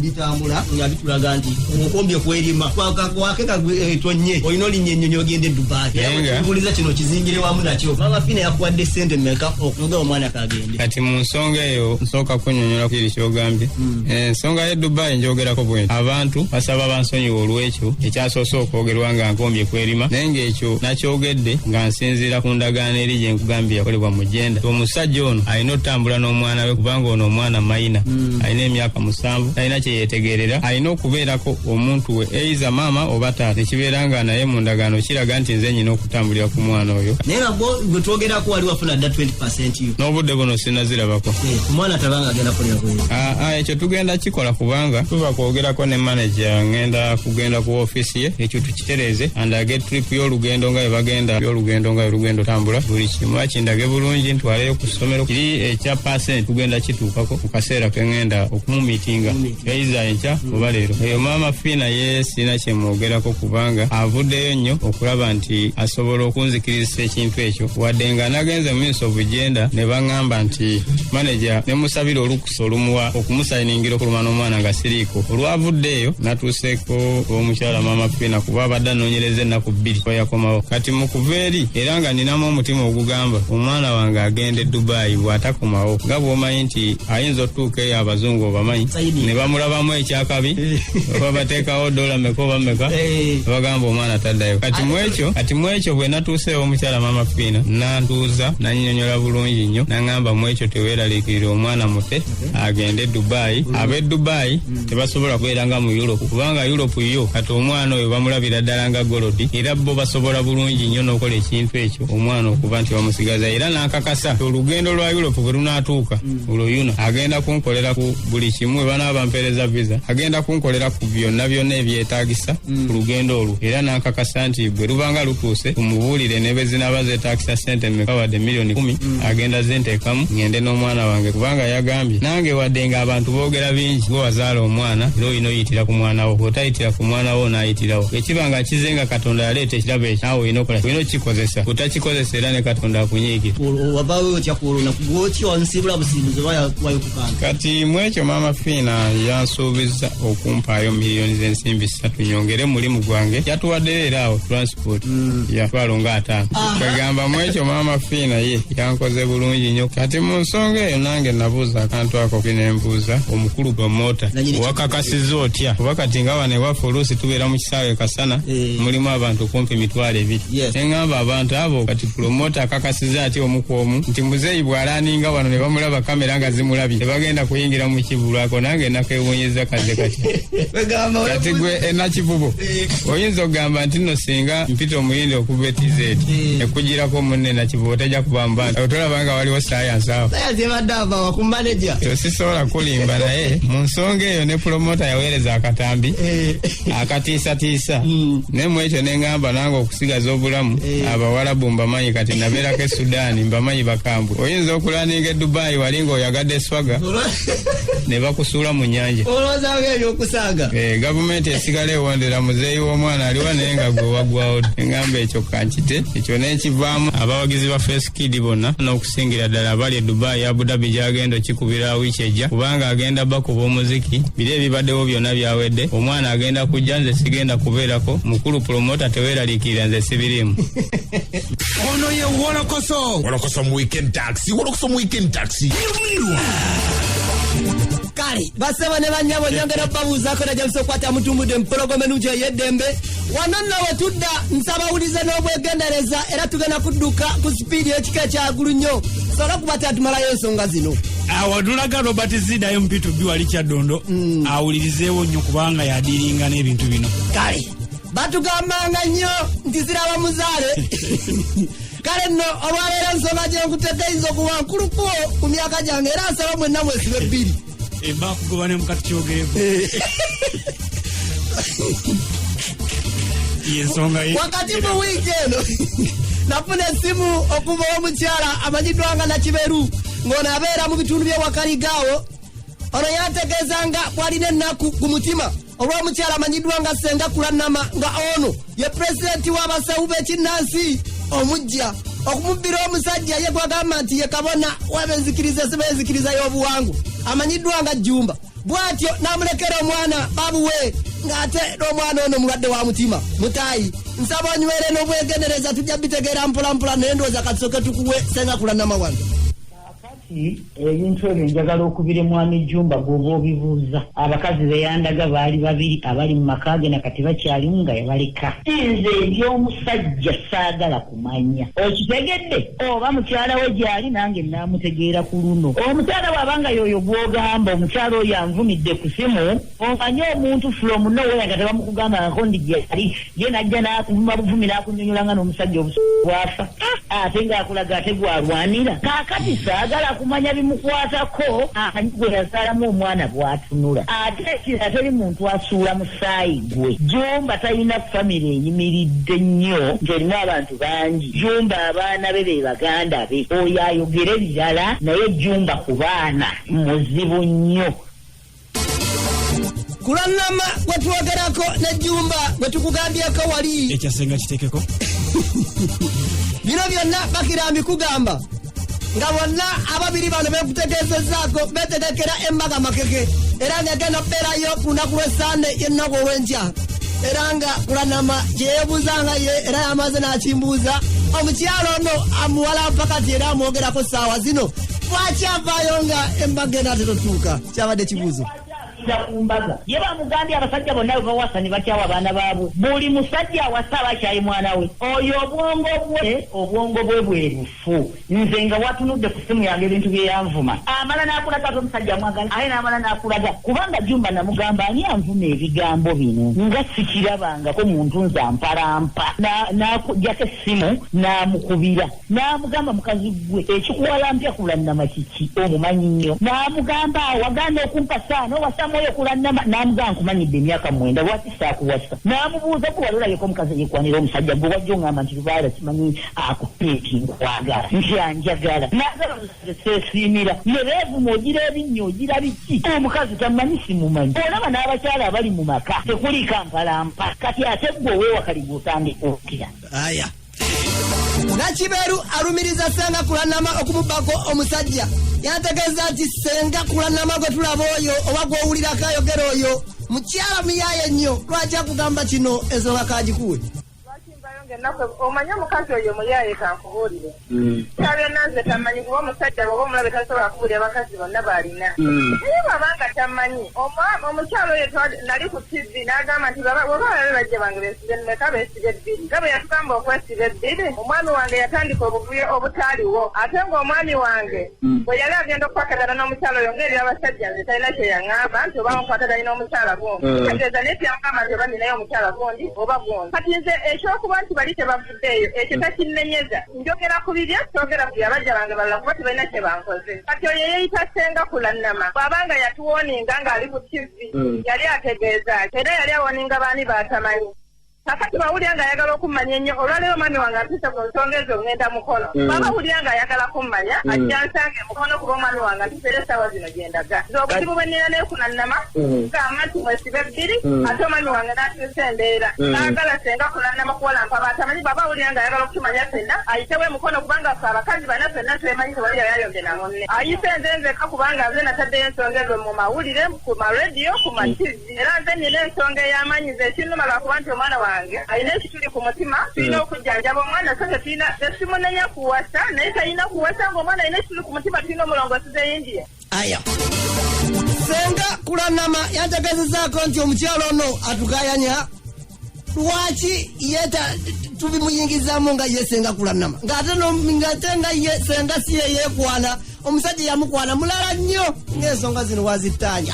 bitambula nga bitulaga nti okombye kwerima kwakeka tonye olina olinnya ennyonyi ogenda e Dubai. Naye Buliza kino kizingire wamu nakyo, Mama Fina yakuwadde sente mmeka okuga omwana kagende? Kati mu nsonga eyo nsooka kunnyonnyola kiri kyogambye. Ensonga y'e Dubai njogerako bwe abantu basaba bansonyiwa olw'ekyo ekyasoose okwogerwa nga nkombye kwerima, naye ng'ekyo nakyogedde nga nsinziira ku ndagaano eri gye nkugambye yakolebwa mu gender. Omusajja ono alina otambula n'omwana we, kubanga ono omwana mayina, alina emyaka 7, talina kye yeetegerera, alina okubeerako omuntu we, eiza maama oba taata, nekibeera nga naye mu ndagaano kiraga nti nze nyina okutambulira ku mwana oyo. Naye nga gwe twogerako wali wafuna dda 20% yo? N'obudde buno sinazirabako. Omwana tabanga agenda kulira bweru? Ah, ah, ekyo tugenda kikola, kubanga tuva kwogerako ne manager, ngenda kugenda ku ofiisi ye ekyo tukitereeze, andage trip y'olugendo nga bwe bagenda y'olugendo nga olugendo tambula, buli kimu akindage bulungi, ntwaleyo ku ssomero. Kiri ekya percent tugenda kituukako mu kaseera ke ngenda okumumiitinga, eiza enkya oba leero. Eyo Maama Fiina ye sirina kyemwogerako, kubanga avuddeyo nnyo okulaba nti asobola okunzikirizisa ekintu ekyo, wadde nga nagenze mu Ministry of Gender ne baŋŋamba nti manager ne musabira olukusa olumuwa okumusayiningira okuluma n'omwana nga siriiko. Olwavudde eyo natuuseeko omukyala Maama Fiina, kuba abadde anoonyereza ennaku 2 yakomawo. Kati mu kuva eri era nga ninamu omutima ogugamba omwana wange agenda e Dubayi, bw'atakomawo nga bw'omanyi nti ayinza otutuuka eyo, abazungu obamanyi, ne bamulabamu ekyakabi, oba bateekawo dola meka oba meka, bagamba omwana taddayo. Kati mu ekyo bwe natuuseewo omukyala Maama Fiina nantuuza nannyonnyola bulungi nnyo, naŋŋamba mu ekyo teweeraliikirira, omwana mute agende e Dubayi. Ab'e Dubayi tebasobola kubeera nga mu Europe, kubanga Europe yo kati omwana oyo bamulabira ddala nga gold, era bo basobola bulungi nnyo n'okukola ekintu ekyo omwana okuba nti bamusigaza. Era n'akakasa olugendo lwa Europe bwe lunaatuuka. Olwo yuno agenda kunkolera ku buli kimu. Bwe banaaba bampeereza visa, agenda kunkolera ku byonna byonna ebyetaagisa ku lugendo olwo, era nankakasa nti bwe lubanga lutuuse tumubuulire ne bwe zinaaba zeetaagisa sente mmeka, wadde miliyoni 10, agenda zinteekamu ngende n'omwana wange, kubanga yagambye nange wadde ng'abantu boogera bingi, gwe wazaala omwana era olina oyitira ku mwana wo, bw'otayitira ku mwana wo n'ayitirawo. Ekiba nga kize nga Katonda yaleeta ekirabo ekyo, naawe olina okola, olina okikozesa, otakikozesa era ne Katonda akunyiigira. Wavaawo otya ku olunaku gwotya onsiibula busiibuzi oba wayo ku kantu? Kati mu ekyo Maama Fiina yansuubiza okumpaayo miliyoni z'ensimbi 3 nyongere mulimu gwange. Yatuwaddeyo era awo transport yatwalo nga 50. Kwegamba mu ekyo Maama Fiina ye yankoze bulungi nnyo. Kati mu nsonga eyo nange nabuuza akantu ako, nembuuza omukulu promota, wakakasiza otya? Kuba kati nga wano ewaffe oluusi tubeera mu kisaawe Kasana, mulimu abantu kumpi 20,000. Neŋŋamba abantu abo, kati promota akakasiza atya omu ku omu nti muzeeyi bw'alaaninga wano ne bamulaba kamera nga zimulabye tebagenda kuyingira mu kivulu ako? Nange nakewuunyiza kaze kati. Kati gwe enakivubo oyinza okugamba nti nno singa mpita omuyindi okuva etizeti ekugirako munne Nakivubo tajja kuba mu bantu, otolaba nga waliwo sayansi awo? Sayansi ebadde avawa ku manager? Sisobola kulimba, naye mu nsonga eyo ne promota yaweereza akatambi akatiisatiisa, naye mu ekyo neŋŋamba nange okusigaza obulamu. Abawalabu mbamanyi, kati nabeerako e Sudaani, mbamanyi bakambwe. Oyinza okulaninga e Dubayi wali ng'oyagadde swaga ne bakusuula mu nnyanja. Olowoozaako ebyokusaaga. Gavumenti esigala ewondera muzeeyi w'omwana aliwa, naye nga gwe waggwawo. Eŋŋamba ekyo kankite ekyo n'ekivaamu abawagizi ba Face Kid bonna n'okusingira ddala abali e Dubai, Abu Dhabi gyagenda okikubira wiiki ejja, kubanga agenda bakuba omuziki. Biri ebibaddewo byonna byawedde, omwana agenda kujja, nze sigenda kubeerako. Mukulu promota, teweeraliikirira, nze sibiriimu. Ono ye Wolokoso. Wolokoso mu Weekend Taxi, Wolokoso mu Weekend Taxi. Kale basebo ne bannyabo, nyongera babuuzaako najamisa okukwata mutumbudde empologoma ennungi ey'eddembe. Wano nno we tudda, nsabawulize n'obwegendereza, era tugenda kudduka ku sipiidi ekika ekyagulu nnyo sobola okuba tatumalayo ensonga zino. Awo tulaga Robert Zida MP2B wali Kyaddondo, awulirizeewo nnyo kubanga yadiringa n'ebintu bino. Kale batugambanga nnyo nti ziraba muzaale. Kale nno olwaleero ensonga gyenkuteka eyinza okuba nkulukuwo ku myaka gyange, era nsaba mwenna mwesibe ebbiri. Eba kugoba ne mukati kyogereko yensonga ye. Wakati mu wiiki eno nafuna essimu okuva omukyala amanyiddwa nga Nakiberu, ng'ono abeera mu bitundu by'Ewakaligaawo. Ono yantegeeza nga bw'alina ennaku ku mutima olw'omukyala amanyiddwa nga Senga Kulanama, nga ono ye pulezidenti w'abasawo b'ekinnansi omujja, okumubbira omusajja ye gwagamba nti ye kabona w'abenzikiriza b'enzikiriza y'obuwangu amanyiddwa nga Jjumba, bw'atyo n'amulekera omwana babuwe, ng'ate n'omwana ono mulwadde wa mutima mutaayi. Nsaba onywere n'obwegendereza, tujja bitegeera mpolampola, naye ndowooza katusooke tukuwe Senga Kulanama wange. Kati ebintu ebyo njagala okubira mwami Jumba gwoba obibuuza. Abakazi beyandaga baali babiri abali mu maka ge nakati bakyalimu nga yabaleka. Nze ebyomusajja saagala kumanya, okitegedde? Oba mukyala we gyali nange naamutegeera ku luno. Omukyala bw'abanga yoyo gw'ogamba, omukyala oyo anvumidde ku simu, omanye omuntu from nowhere nga tebamukugambangako ndi gyali, ye najja n'akuvuma buvumi n'akunyonyola nga n'omusajja obusu bwafa, ate ng'akulaga ate gwalwanira. Kaakati saagala kumanya bimukwatako, amanyi gwe yazaalamu omwana bw'atunula. Ate ekirala, teri muntu asuula musaayi gwe. Jumba talina famire eyimiridde nnyo nti erimu abantu bangi. Jumba abaana be be baganda be, oyo ayogere birala, naye Jumba ku baana muzibu nnyo. Kulanama gwe twogerako ne Jumba gwe tukugambyeko wali. Ekyasenga kitekeko. Bino byonna bakirambi kugamba nga bonna ababiri bano bekutegeezezaako betegekera embaga makeke, era nga egenda kubeerayo ku lunaku lw'Essande y'ennaku olw'enkya. Era nga Kulanama kyeyeebuuza nga ye era yamaze n'akimbuuza, omukyalo ono amuwala mpakati era amwogerako ssaawa zino, lwaki avaayo nga embaga ena tetotuuka? Kyabadde kibuuzo. Okusinziira ku mbaga ye bamugambye abasajja bonna bwe bawasa ne bakyawa abaana baabwe. Buli musajja awasa aba akyaye mwana we. Oyo obwongo bwe obwongo bwe bwe bufu. Nze nga watunudde ku ssimu yange ebintu bye yanvuma. Amala n'akulaga ate omusajja amwagala ate n'amala n'akulaga kubanga Jumba namugamba ani anvuma ebigambo bino nga sikirabangako muntu nze ampalampa. N'akuggyako essimu n'amukubira. N'amugamba, Mukazi ggwe, ekikuwalampya Kulannama kiki? Omumanyi nnyo. N'amugamba, Wagaana okumpasa, n'owasa Mwoyo Kulannama. N'amugamba, Nkumanyidde emyaka mwenda, lwaki saakuwasa? N'amubuuza, Ggwe wali olabyeko omukazi eyeekwanira omusajja? Ggwe wajja oŋŋamba nti Lubaale simanyi akutte nti nkwagala, nti anjagala. N'agamba, Nze seesiimira. Ne beevuma, ogira ebinnya, ogira biki? Omukazi tammanyi, simumanyi. Olaba n'abakyala abali mu maka tekuliiko ampalampa. Kati ate ggwe ow'ewakali gwe otandika otya? Aya. Nakiberu alumiriza Ssenga Kulanama okumubbako omusajja. Yantegeeza nti Ssenga Kulanama gwe tulaba oyo oba gw'owulirako ayogera oyo mukyala muyaaye nnyo. Lwaki akugamba kino? Ensonga kagikuwe. Omanyi omukazi oyo muyaaye kankubuulire. Kya byonna nze tammanyi kuba omusajja bw'oba omulabe tasobola kubuulira bakazi bonna b'alina. Naye bw'aba nga tammanyi, omukyala oyo nali ku ttivvi n'agamba nti bw'oba balabe bajja bange beesibe mmeka beesibe bbiri. Nga bwe yatugamba okwesiba ebbiri, omwami wange yatandika obuvuyo obutaaliwo ate ng'omwami wange bwe yali agenda okukwatagana n'omukyala oyo ng'eby'abasajja nze talina kye yang'amba nti oba nkwataganye n'omukyala gundi. Kitegeeza naye teyamugamba nti oba nninayo omukyala gundi oba gundi. Kati nze eky'okuba nti bali tebavuddeeyo ekyo takinnenyeza. Njogera ku bibye soogera ku bya bajja bange balala kuba tebalina kye bankoze. Kati oyo eyeeyita Ssenga Kulannama bw'aba nga yatuwooninga ng'ali ku ttivvi yali ategeeza ki? Era yali awooninga baani b'atamanyi? Kaakati bw'awulira ng'ayagala okummanya ennyo, olwaleero omwami wange ampiise ku nsonga ezo ŋŋenda Mukono. Bw'aba awulira ng'ayagala kummanya, ajje ansange e Mukono kuba omwami wange ampiise era essaawa zino gye ndaga. Nze obuzibu bwe nnina ne Kulannama, mugamba nti mwesibe bbiri ate omwami wange n'akyusa embeera. Saagala ssenga Kulannama kuwalampa b'atamanyi. Bw'aba awulira ng'ayagala okutumanya ffenna, ayitewo e Mukono kubanga ffe abakazi bana ffenna twemanyi tewali yali ayombye na munne. Ayise nze nzekka kubanga nze nataddeyo ensonga ezo mu mawulire, ku ma radio, ku ma TV. Era nze nnina ensonga ey'amaanyi nze ekinnuma lwakuba nti omwana wange alina ekituli ku mutima tulina okujjanjaba omwana so tetulina tesimunenya kuwasa naye talina kuwasa ng'omwana alina ekituli ku mutima tulina omulongosiza e India. Aya. Senga Kulanama yantegeezezaako nti omukyala ono atukayanya lwaki ye tubimuyingizaamu nga ye Senga Kulanama ng'ate ng'ate nga ye Senga si ye yeekwana omusajja yamukwana mulala nnyo ng'ensonga zino wazittaanya.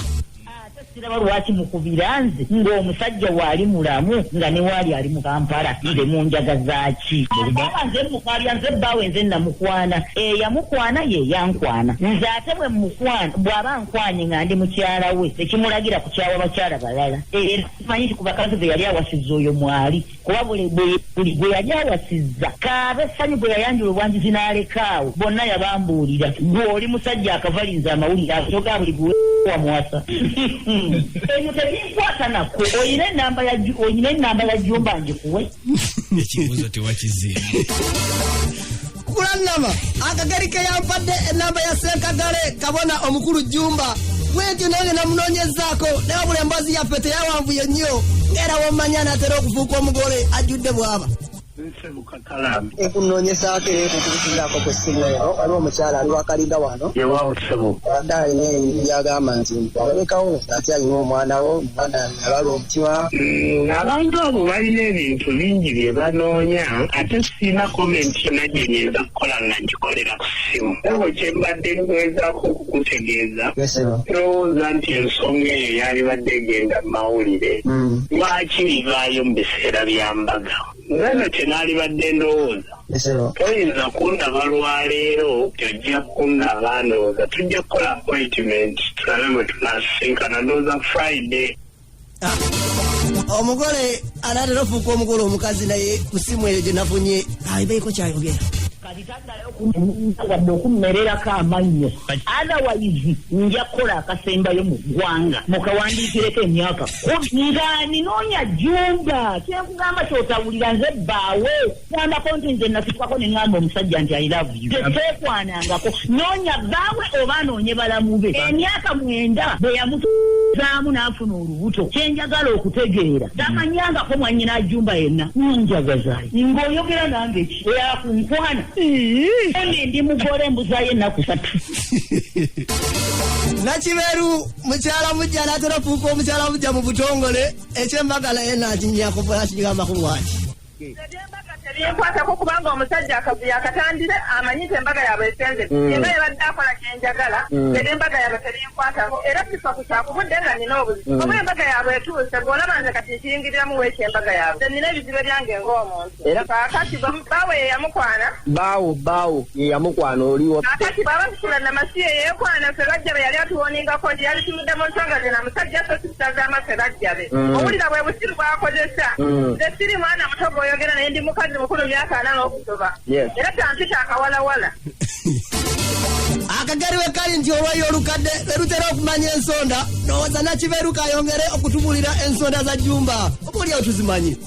Siraba lwaki mukubira nze ng'omusajja waali mulamu nga ne waali ali mu Kampala nze munjagaza ki? Oba nze mukaabya nze bbaawe nze namukwana eyamukwana ye yankwana nze ate bwe mukwana bw'aba ankwanye nga ndi mukyala we tekimulagira kukyawa bakyala balala era simanyi nti ku bakazi be yali awasizza oyo mwali kuba buli gwe yali awasizza kaabe essanyu gwe yayanjula obwanjuzi n'aleka awo bonna yabambuulira gwe oli musajja akavalinze amawulire ago ga buli gwe wamuwasa ebyo tebinkwata nako olina enamba ya olina enamba ya Jumba ngikuwe ekibuuzo tewakizeemu Kulanama akageri ke yampadde enamba ya Senkagale kabona omukulu Jumba bwentyo nange namunoonyezaako naye wabula emboozi yaffe teyawanvuye nnyo ng'era womanya anaatera okufuuka omugole ajjudde bw'aba. Nkunoonyezaako era nkukubuuzaako ku ssimu eno waliwo omukyala ali wakalinga wano abadde alina ebintu by'agamba nti alabekawo ate alina omwana wo omwana yalwala omutima. Abantu abo balina ebintu bingi bye banoonya ate sirina comment yonna gye nyinza kukola nga ngikolera ku ssimu. Ssebo kye mbadde ngezaako okukutegeeza sirowooza nti ensonga eyo yaalibadde egenda mu mawulire. Lwaki bivaayo mu biseera bya mbaga? Nze nno kye naalibadde ndowooza, toyinza kundaba lwaleero, ojja kundaba ndowooza tujja kukola appointment tulabe bwe tunaasisinkana ndowooza Friday. Omugole anaatera ofuuka omugole omukazi naye ku ssimu eyo gye nafunye abeeko kyayogera. Kati taddayo wadde okummererako amannyo otherwise nja kukola akasembayo mu ggwanga mukawandiikireko emyaka kkumi nga ninoonya Jumba. Kye nkugamba ky'otawulira nze bbaawe gambako nti nze nasukako ne ŋŋamba omusajja nti I love you. Tetwekwanangako. Noonya bbaawe oba anoonye balamu be. Emyaka mwenda bwe yamuzaamu n'afuna olubuto. Kye njagala okutegeera tamanyangako mwannyina Jumba yenna. Munjagazayo ng'oyogera nange ki? Oyakunkwana. Ndi ndi mugole mbuzayo ennaku satu. Nakiberu mukyala mujja anaatera ofuuka omukyala mujja mu butongole, ekyembaga naye nakinyako nakigambako bwaki. Tebinkwatako kubanga omusajja akavuyo akatandire amanyi nti embaga yaabwe esenze. Singa yabadde akola kyenjagala, era embaga yaabwe tebinkwatako, era sifa ku kyakubudde nga nina obuzibu. Oba embaga yaabwe etuuse, bw'olaba nze kati nkiyingiriramu weekyo embaga yaabwe, nze nina ebizibu ebyange ng'omuntu. Kaakati baawe ye yamukwana. Baawo ye yamukwana oliwo. Kaakati bw'aba tusula namasiye yeekwana, ffe bajja be yali atuwoningako nti yali tumudde mu nsonga ze na musajja, so tusitazaama ffe bajja be. Owulira bwe busiru bw'akozesa. Nze siri mwana muto gw'oyogera naye, ndi mukazi mukulu, myaka 40 n'okusoba. Era tampita akawalawala. Akageri we kali nti olwayo olukadde lwe lutera okumanya ensonda. Ndowooza Nakiberu kayongere okutubulira ensonda za Jumba, oba oliawo tuzimanyi.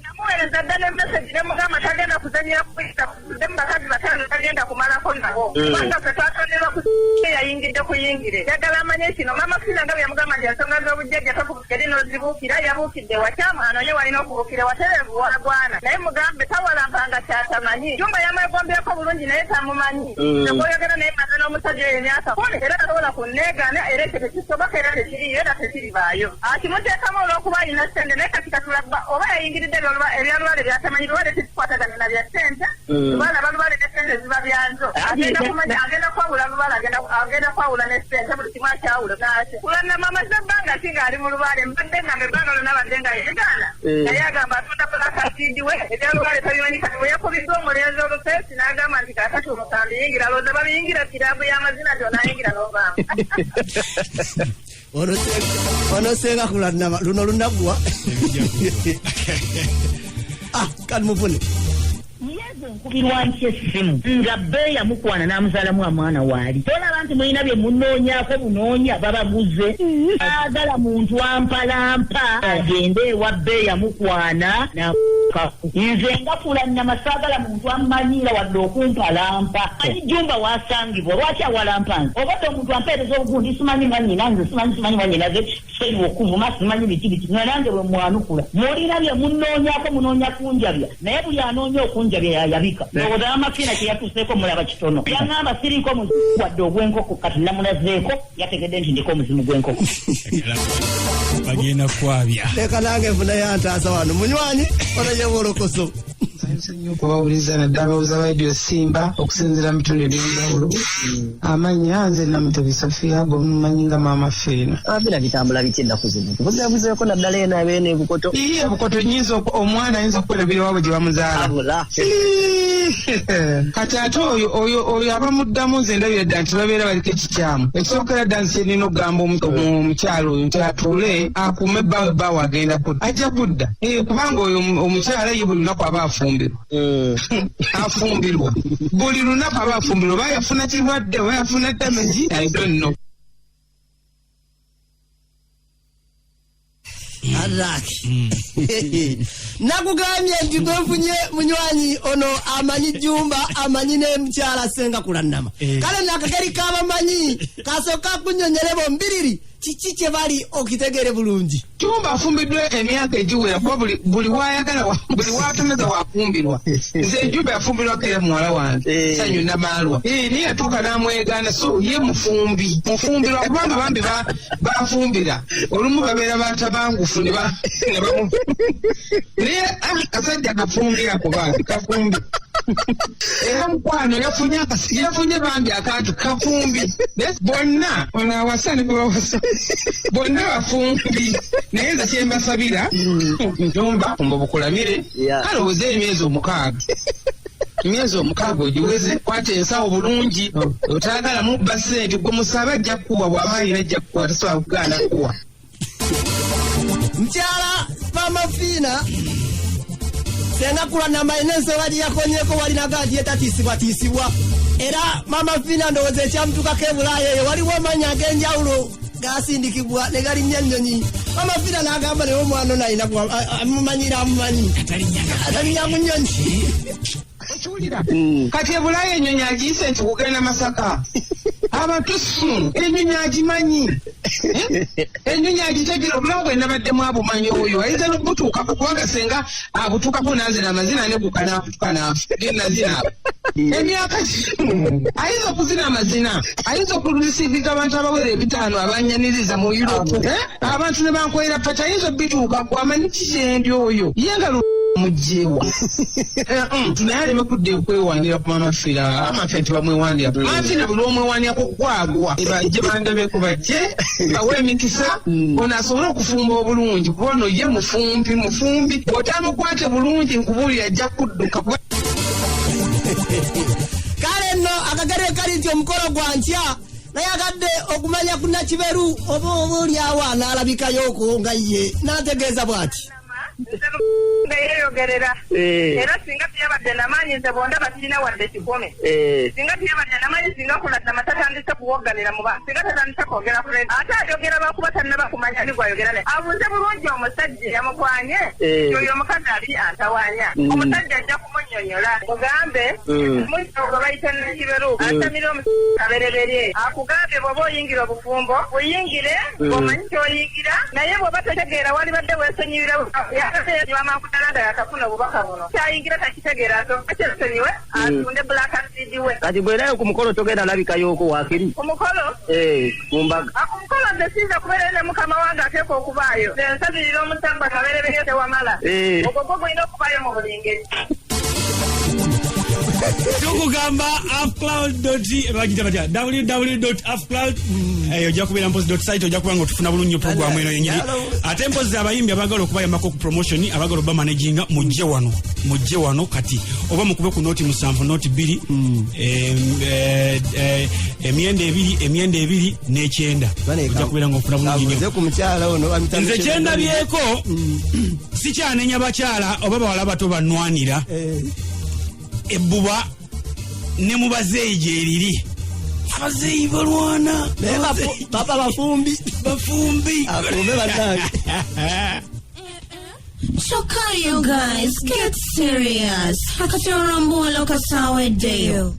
Namuweereza dda ne message ne mugamba tagenda kuzanyira kuyita mu bakazi bataano, tagenda kumalako nabo. Kubanga ffe twatonerwa ku yayingidde kuyingire. Njagala amanye kino, Mama Fina nga bwe yamugamba nti ensonga z'obujjajja tokubukira n'ozibuukira, yabuukidde wakyamu, anoonye walina okubuukira watereevu wagwana. Naye mugambe tawalampanga kyatamanyi. Jumba yamwegombyeko bulungi naye tamumanyi. Tekwoyogera naye maze n'omusajja oyo emyaka 10, era tasobola kunneegaana, era ekyo tekisoboka, era tekiriyo, era tekiribaayo. Akimuteekamu olw'okuba alina ssente, naye kati katulaba oba yayingiridde ebyalubale byatamanyi. Lubale tekikwatagana na bya ssente. Lubale abalubale ne ssente ziba byanzo. Agenda kumanya, agenda kwawula lubale, agenda kwawula ne ssente, buli kimu akyawule. Kulanama amaze ebbanga ki ng'ali mu lubale, mbadde ngamba ebbanga lyonna badde nga yegaana. Naye agamba atunda kulakasiidi we, ebyalubale tabimanyi. Kati bwe yakubiddwa omulenzi olufeesi n'agamba nti kaakati omusambi yingira, lowooza babiyingira kiraabu y'amazina nti onaayingira n'ovaamu. Ono senga kulanama luno lunaggwa. Ah, kati mufune. Yezu nkubirwa nti essimu nga bbe yamukwana n'amuzaalamu amwana waali. Tolaba nti mulina bye munoonyaako bunoonya babaguze. Agala muntu ampalampa agende ewa bbe yamukwana nakaku. Nze nga Kulannama saagala muntu ammanyiira wadde okumpalampa. Manyi Jumba wasangibwa, lwaki awalampa nze? Obadde omuntu ampeereza obugundi, simanyi mwannyina nze, simanyi mwannyinaze, seri okuvuma, simanyi biki biki, nga nange bwe mwanukula. Mulina bye munoonyaako, munoonya kunjabya, naye buli anoonya okunjabya yayabika. Ndowooza Mama Fiina kye yatuuseeko mulaba kitono. Yaŋŋamba siriiko muzimu wadde ogw'enkoko, kati namulazeeko, yategedde nti ndiko omuzimu gw'enkoko. Bagenda kwabya. Leka nange nfunayo antaasa wano, munywanyi ono ye Wolokoso. Nsanyuse nnyo okubawuliza, naddala abawuliza ba Radio Simba okusinziira mu bitundu eby'enjawulo. Amannya nze Namutebi Sofia, gwemumanyi nga Maama Fiina. Bina bitambula bitya ennaku zino? Tubuzeebuzeeko naddala eno abeeno ebukoto. Ii, ebukoto nyinza omwana ayinza okwerabira waabwe gye bamuzaala. Abula. Ii, kati ate oyo abamuddamu, nze ndabira ddala nti babeera baliko ekikyamu. Ekisookera ddala, nze nina okugamba omukyala oyo nti atuule akuume bbaawe, bbaawe agenda kudda, ajja kudda. Kubanga oyo omukyala ye buli lunaku aba afumbirwa, afumbirwa buli lunaku, aba afumbirwa, oba yafuna kirwadde oba yafuna damage, I don't know. Araki nakugambye nti gwenfunye munywanyi ono amanyi Jumba, amanyi ne mukyala Senga Kulannama. Kale nakageri kabamanyi kasooka kunyonyole bombiriri kiki kye bali okitegere bulungi. Jumba afumbiddwa emyaka egiwera, kuba buli wayagala buli watomeza wafumbirwa. Nze Jumba yafumbirwako era muwala wange Sanyu Namaalwa. Naye yatuuka n'amwegaana, so ye mufumbi, mufumbirwa, kubanga bambi bafumbira olumu babeera batabangufu ne bamu naye kasajja kafumbira, kuba kafumbi era mukwano yafunye bambi akantu kafumbi. Naye bonna ono awasa ne bwewawasa bonna bafumbi, naye nze kyembasabira, Jumba fumba bukulamire. Kale oze emyezi 6, emyezi 6 ogiweze, kwata ensawo bulungi, otaagala mubba ssente, gwe musabe ajja kukuwa, bw'aba alina ajja kukuwa, tasobola kugaana kukuwa. Mukyala Mama Fiina, Senga Kulannama alina ensonga gye yakonyeko, walinaga nti yetatiisibwatiisibwa. Era Mama Fiina ndowooza ekyamutukako e Bulaaya eyo, waliwo amannya ag'enjawulo gasindikibwa ne galinnya ennyonyi. Mama Fiina n'agamba naye omwana ono alina amumanyira, amumanyi atalinnya mu nnyonyi. Okiwulira kati ebulaaya ennyonyi agiyise nti kugenda Masaka. Abatusu enyonyi agimanyi, enyonyi agitegera, obulamu bwe nabaddemu abumanyi. Oyo ayinza nokubutuukako, kubanga senga abutuukako nanzina amazina neguka nakutuka nafa genazina emyaka. Ayinza okuzina amazina, ayinza okurisivinga abantu abawera 500 abanyaniriza mu Europe, abantu ne bankolera pati, ayinza obituukako. Amanyi kikyendi oyo ye nga mugyewa naye aleme kudda okwewanira ku Mama Fira. Mama Fira tebamwewanira. Mama Fira buli omwewanirako gwagwa. Bajje bandabeko, bajje bawe emikisa, ono asobole okufumba obulungi, kuba ono ye mufumbi mufumbi. Bw'otamukwate bulungi, nkubuulira, ajja kudduka. Kale nno akagere kali nti omukolo gwa nkya, nayagadde okumanya ku Nakiberu oba oliawo anaalabikayoko nga ye n'ategeeza bw'ati. Nga yeeyogerera, era singa teyabadde namaanyi, nze bondaba sirina wadde 1,000. Singa teyabadde namaanyi, singa kuladama tatandise kuwogganira muba, singa tatandise kwogera ku ate ayogera bakuba tannaba kumanya ni gwayogera naye. Abuuze bulungi omusajja yamukwanye, oyo omukazi ali antawaanya. Omusajja ajja kumunnyonnyola, mugambe mujja gwe bayita Nakiberu asamira omukabereberye, akugambye bw'oba oyingira obufumbo buyingire omanyi kyoyingira, naye bw'oba totegeera walibadde weesonyiwira amangu ddala nga yakafuna obubaka buno. Kyayingira takitegeera, asooka kyesonyiwe, atunde black seed we. Kati bwerayo ku mukolo togenda labikayoko waakiri? Ku mukolo? Mu mbaga. Ku mukolo nze siyinza kubeerayo, ne mukama wange ateeka okubaayo. Nze nsabirira omusamba kabereberye tewamala. Ogwo gwo gulina okubaayo mu buli ngeri. Tukugamba afcloud, bagita batya, www afcloud, ojja kubeera mpozi site, ojja kuba nga otufuna bulungi nnyo programu eno yenyini. Ate mpozi abayimbi abagala okubayambako ku promotion, abagala oba managinga, mujje wano, mujje wano kati, oba mukube ku 07 02 92 29, ojja kubeera nga ofuna bulungi nnyo. Nze ku mukyala ono bamuyita. Nze kyendabyeko, sikyanenya bakyala oba bawala bato banwanira ebbuba, ne mu bazeeyi gyeriri, abazeeyi balwana. Naye baba bafumbi. Bafumbi. Afumbe bannange. Kyokka you guys, get serious. Akati olwambuwala okasaawa eddeyo.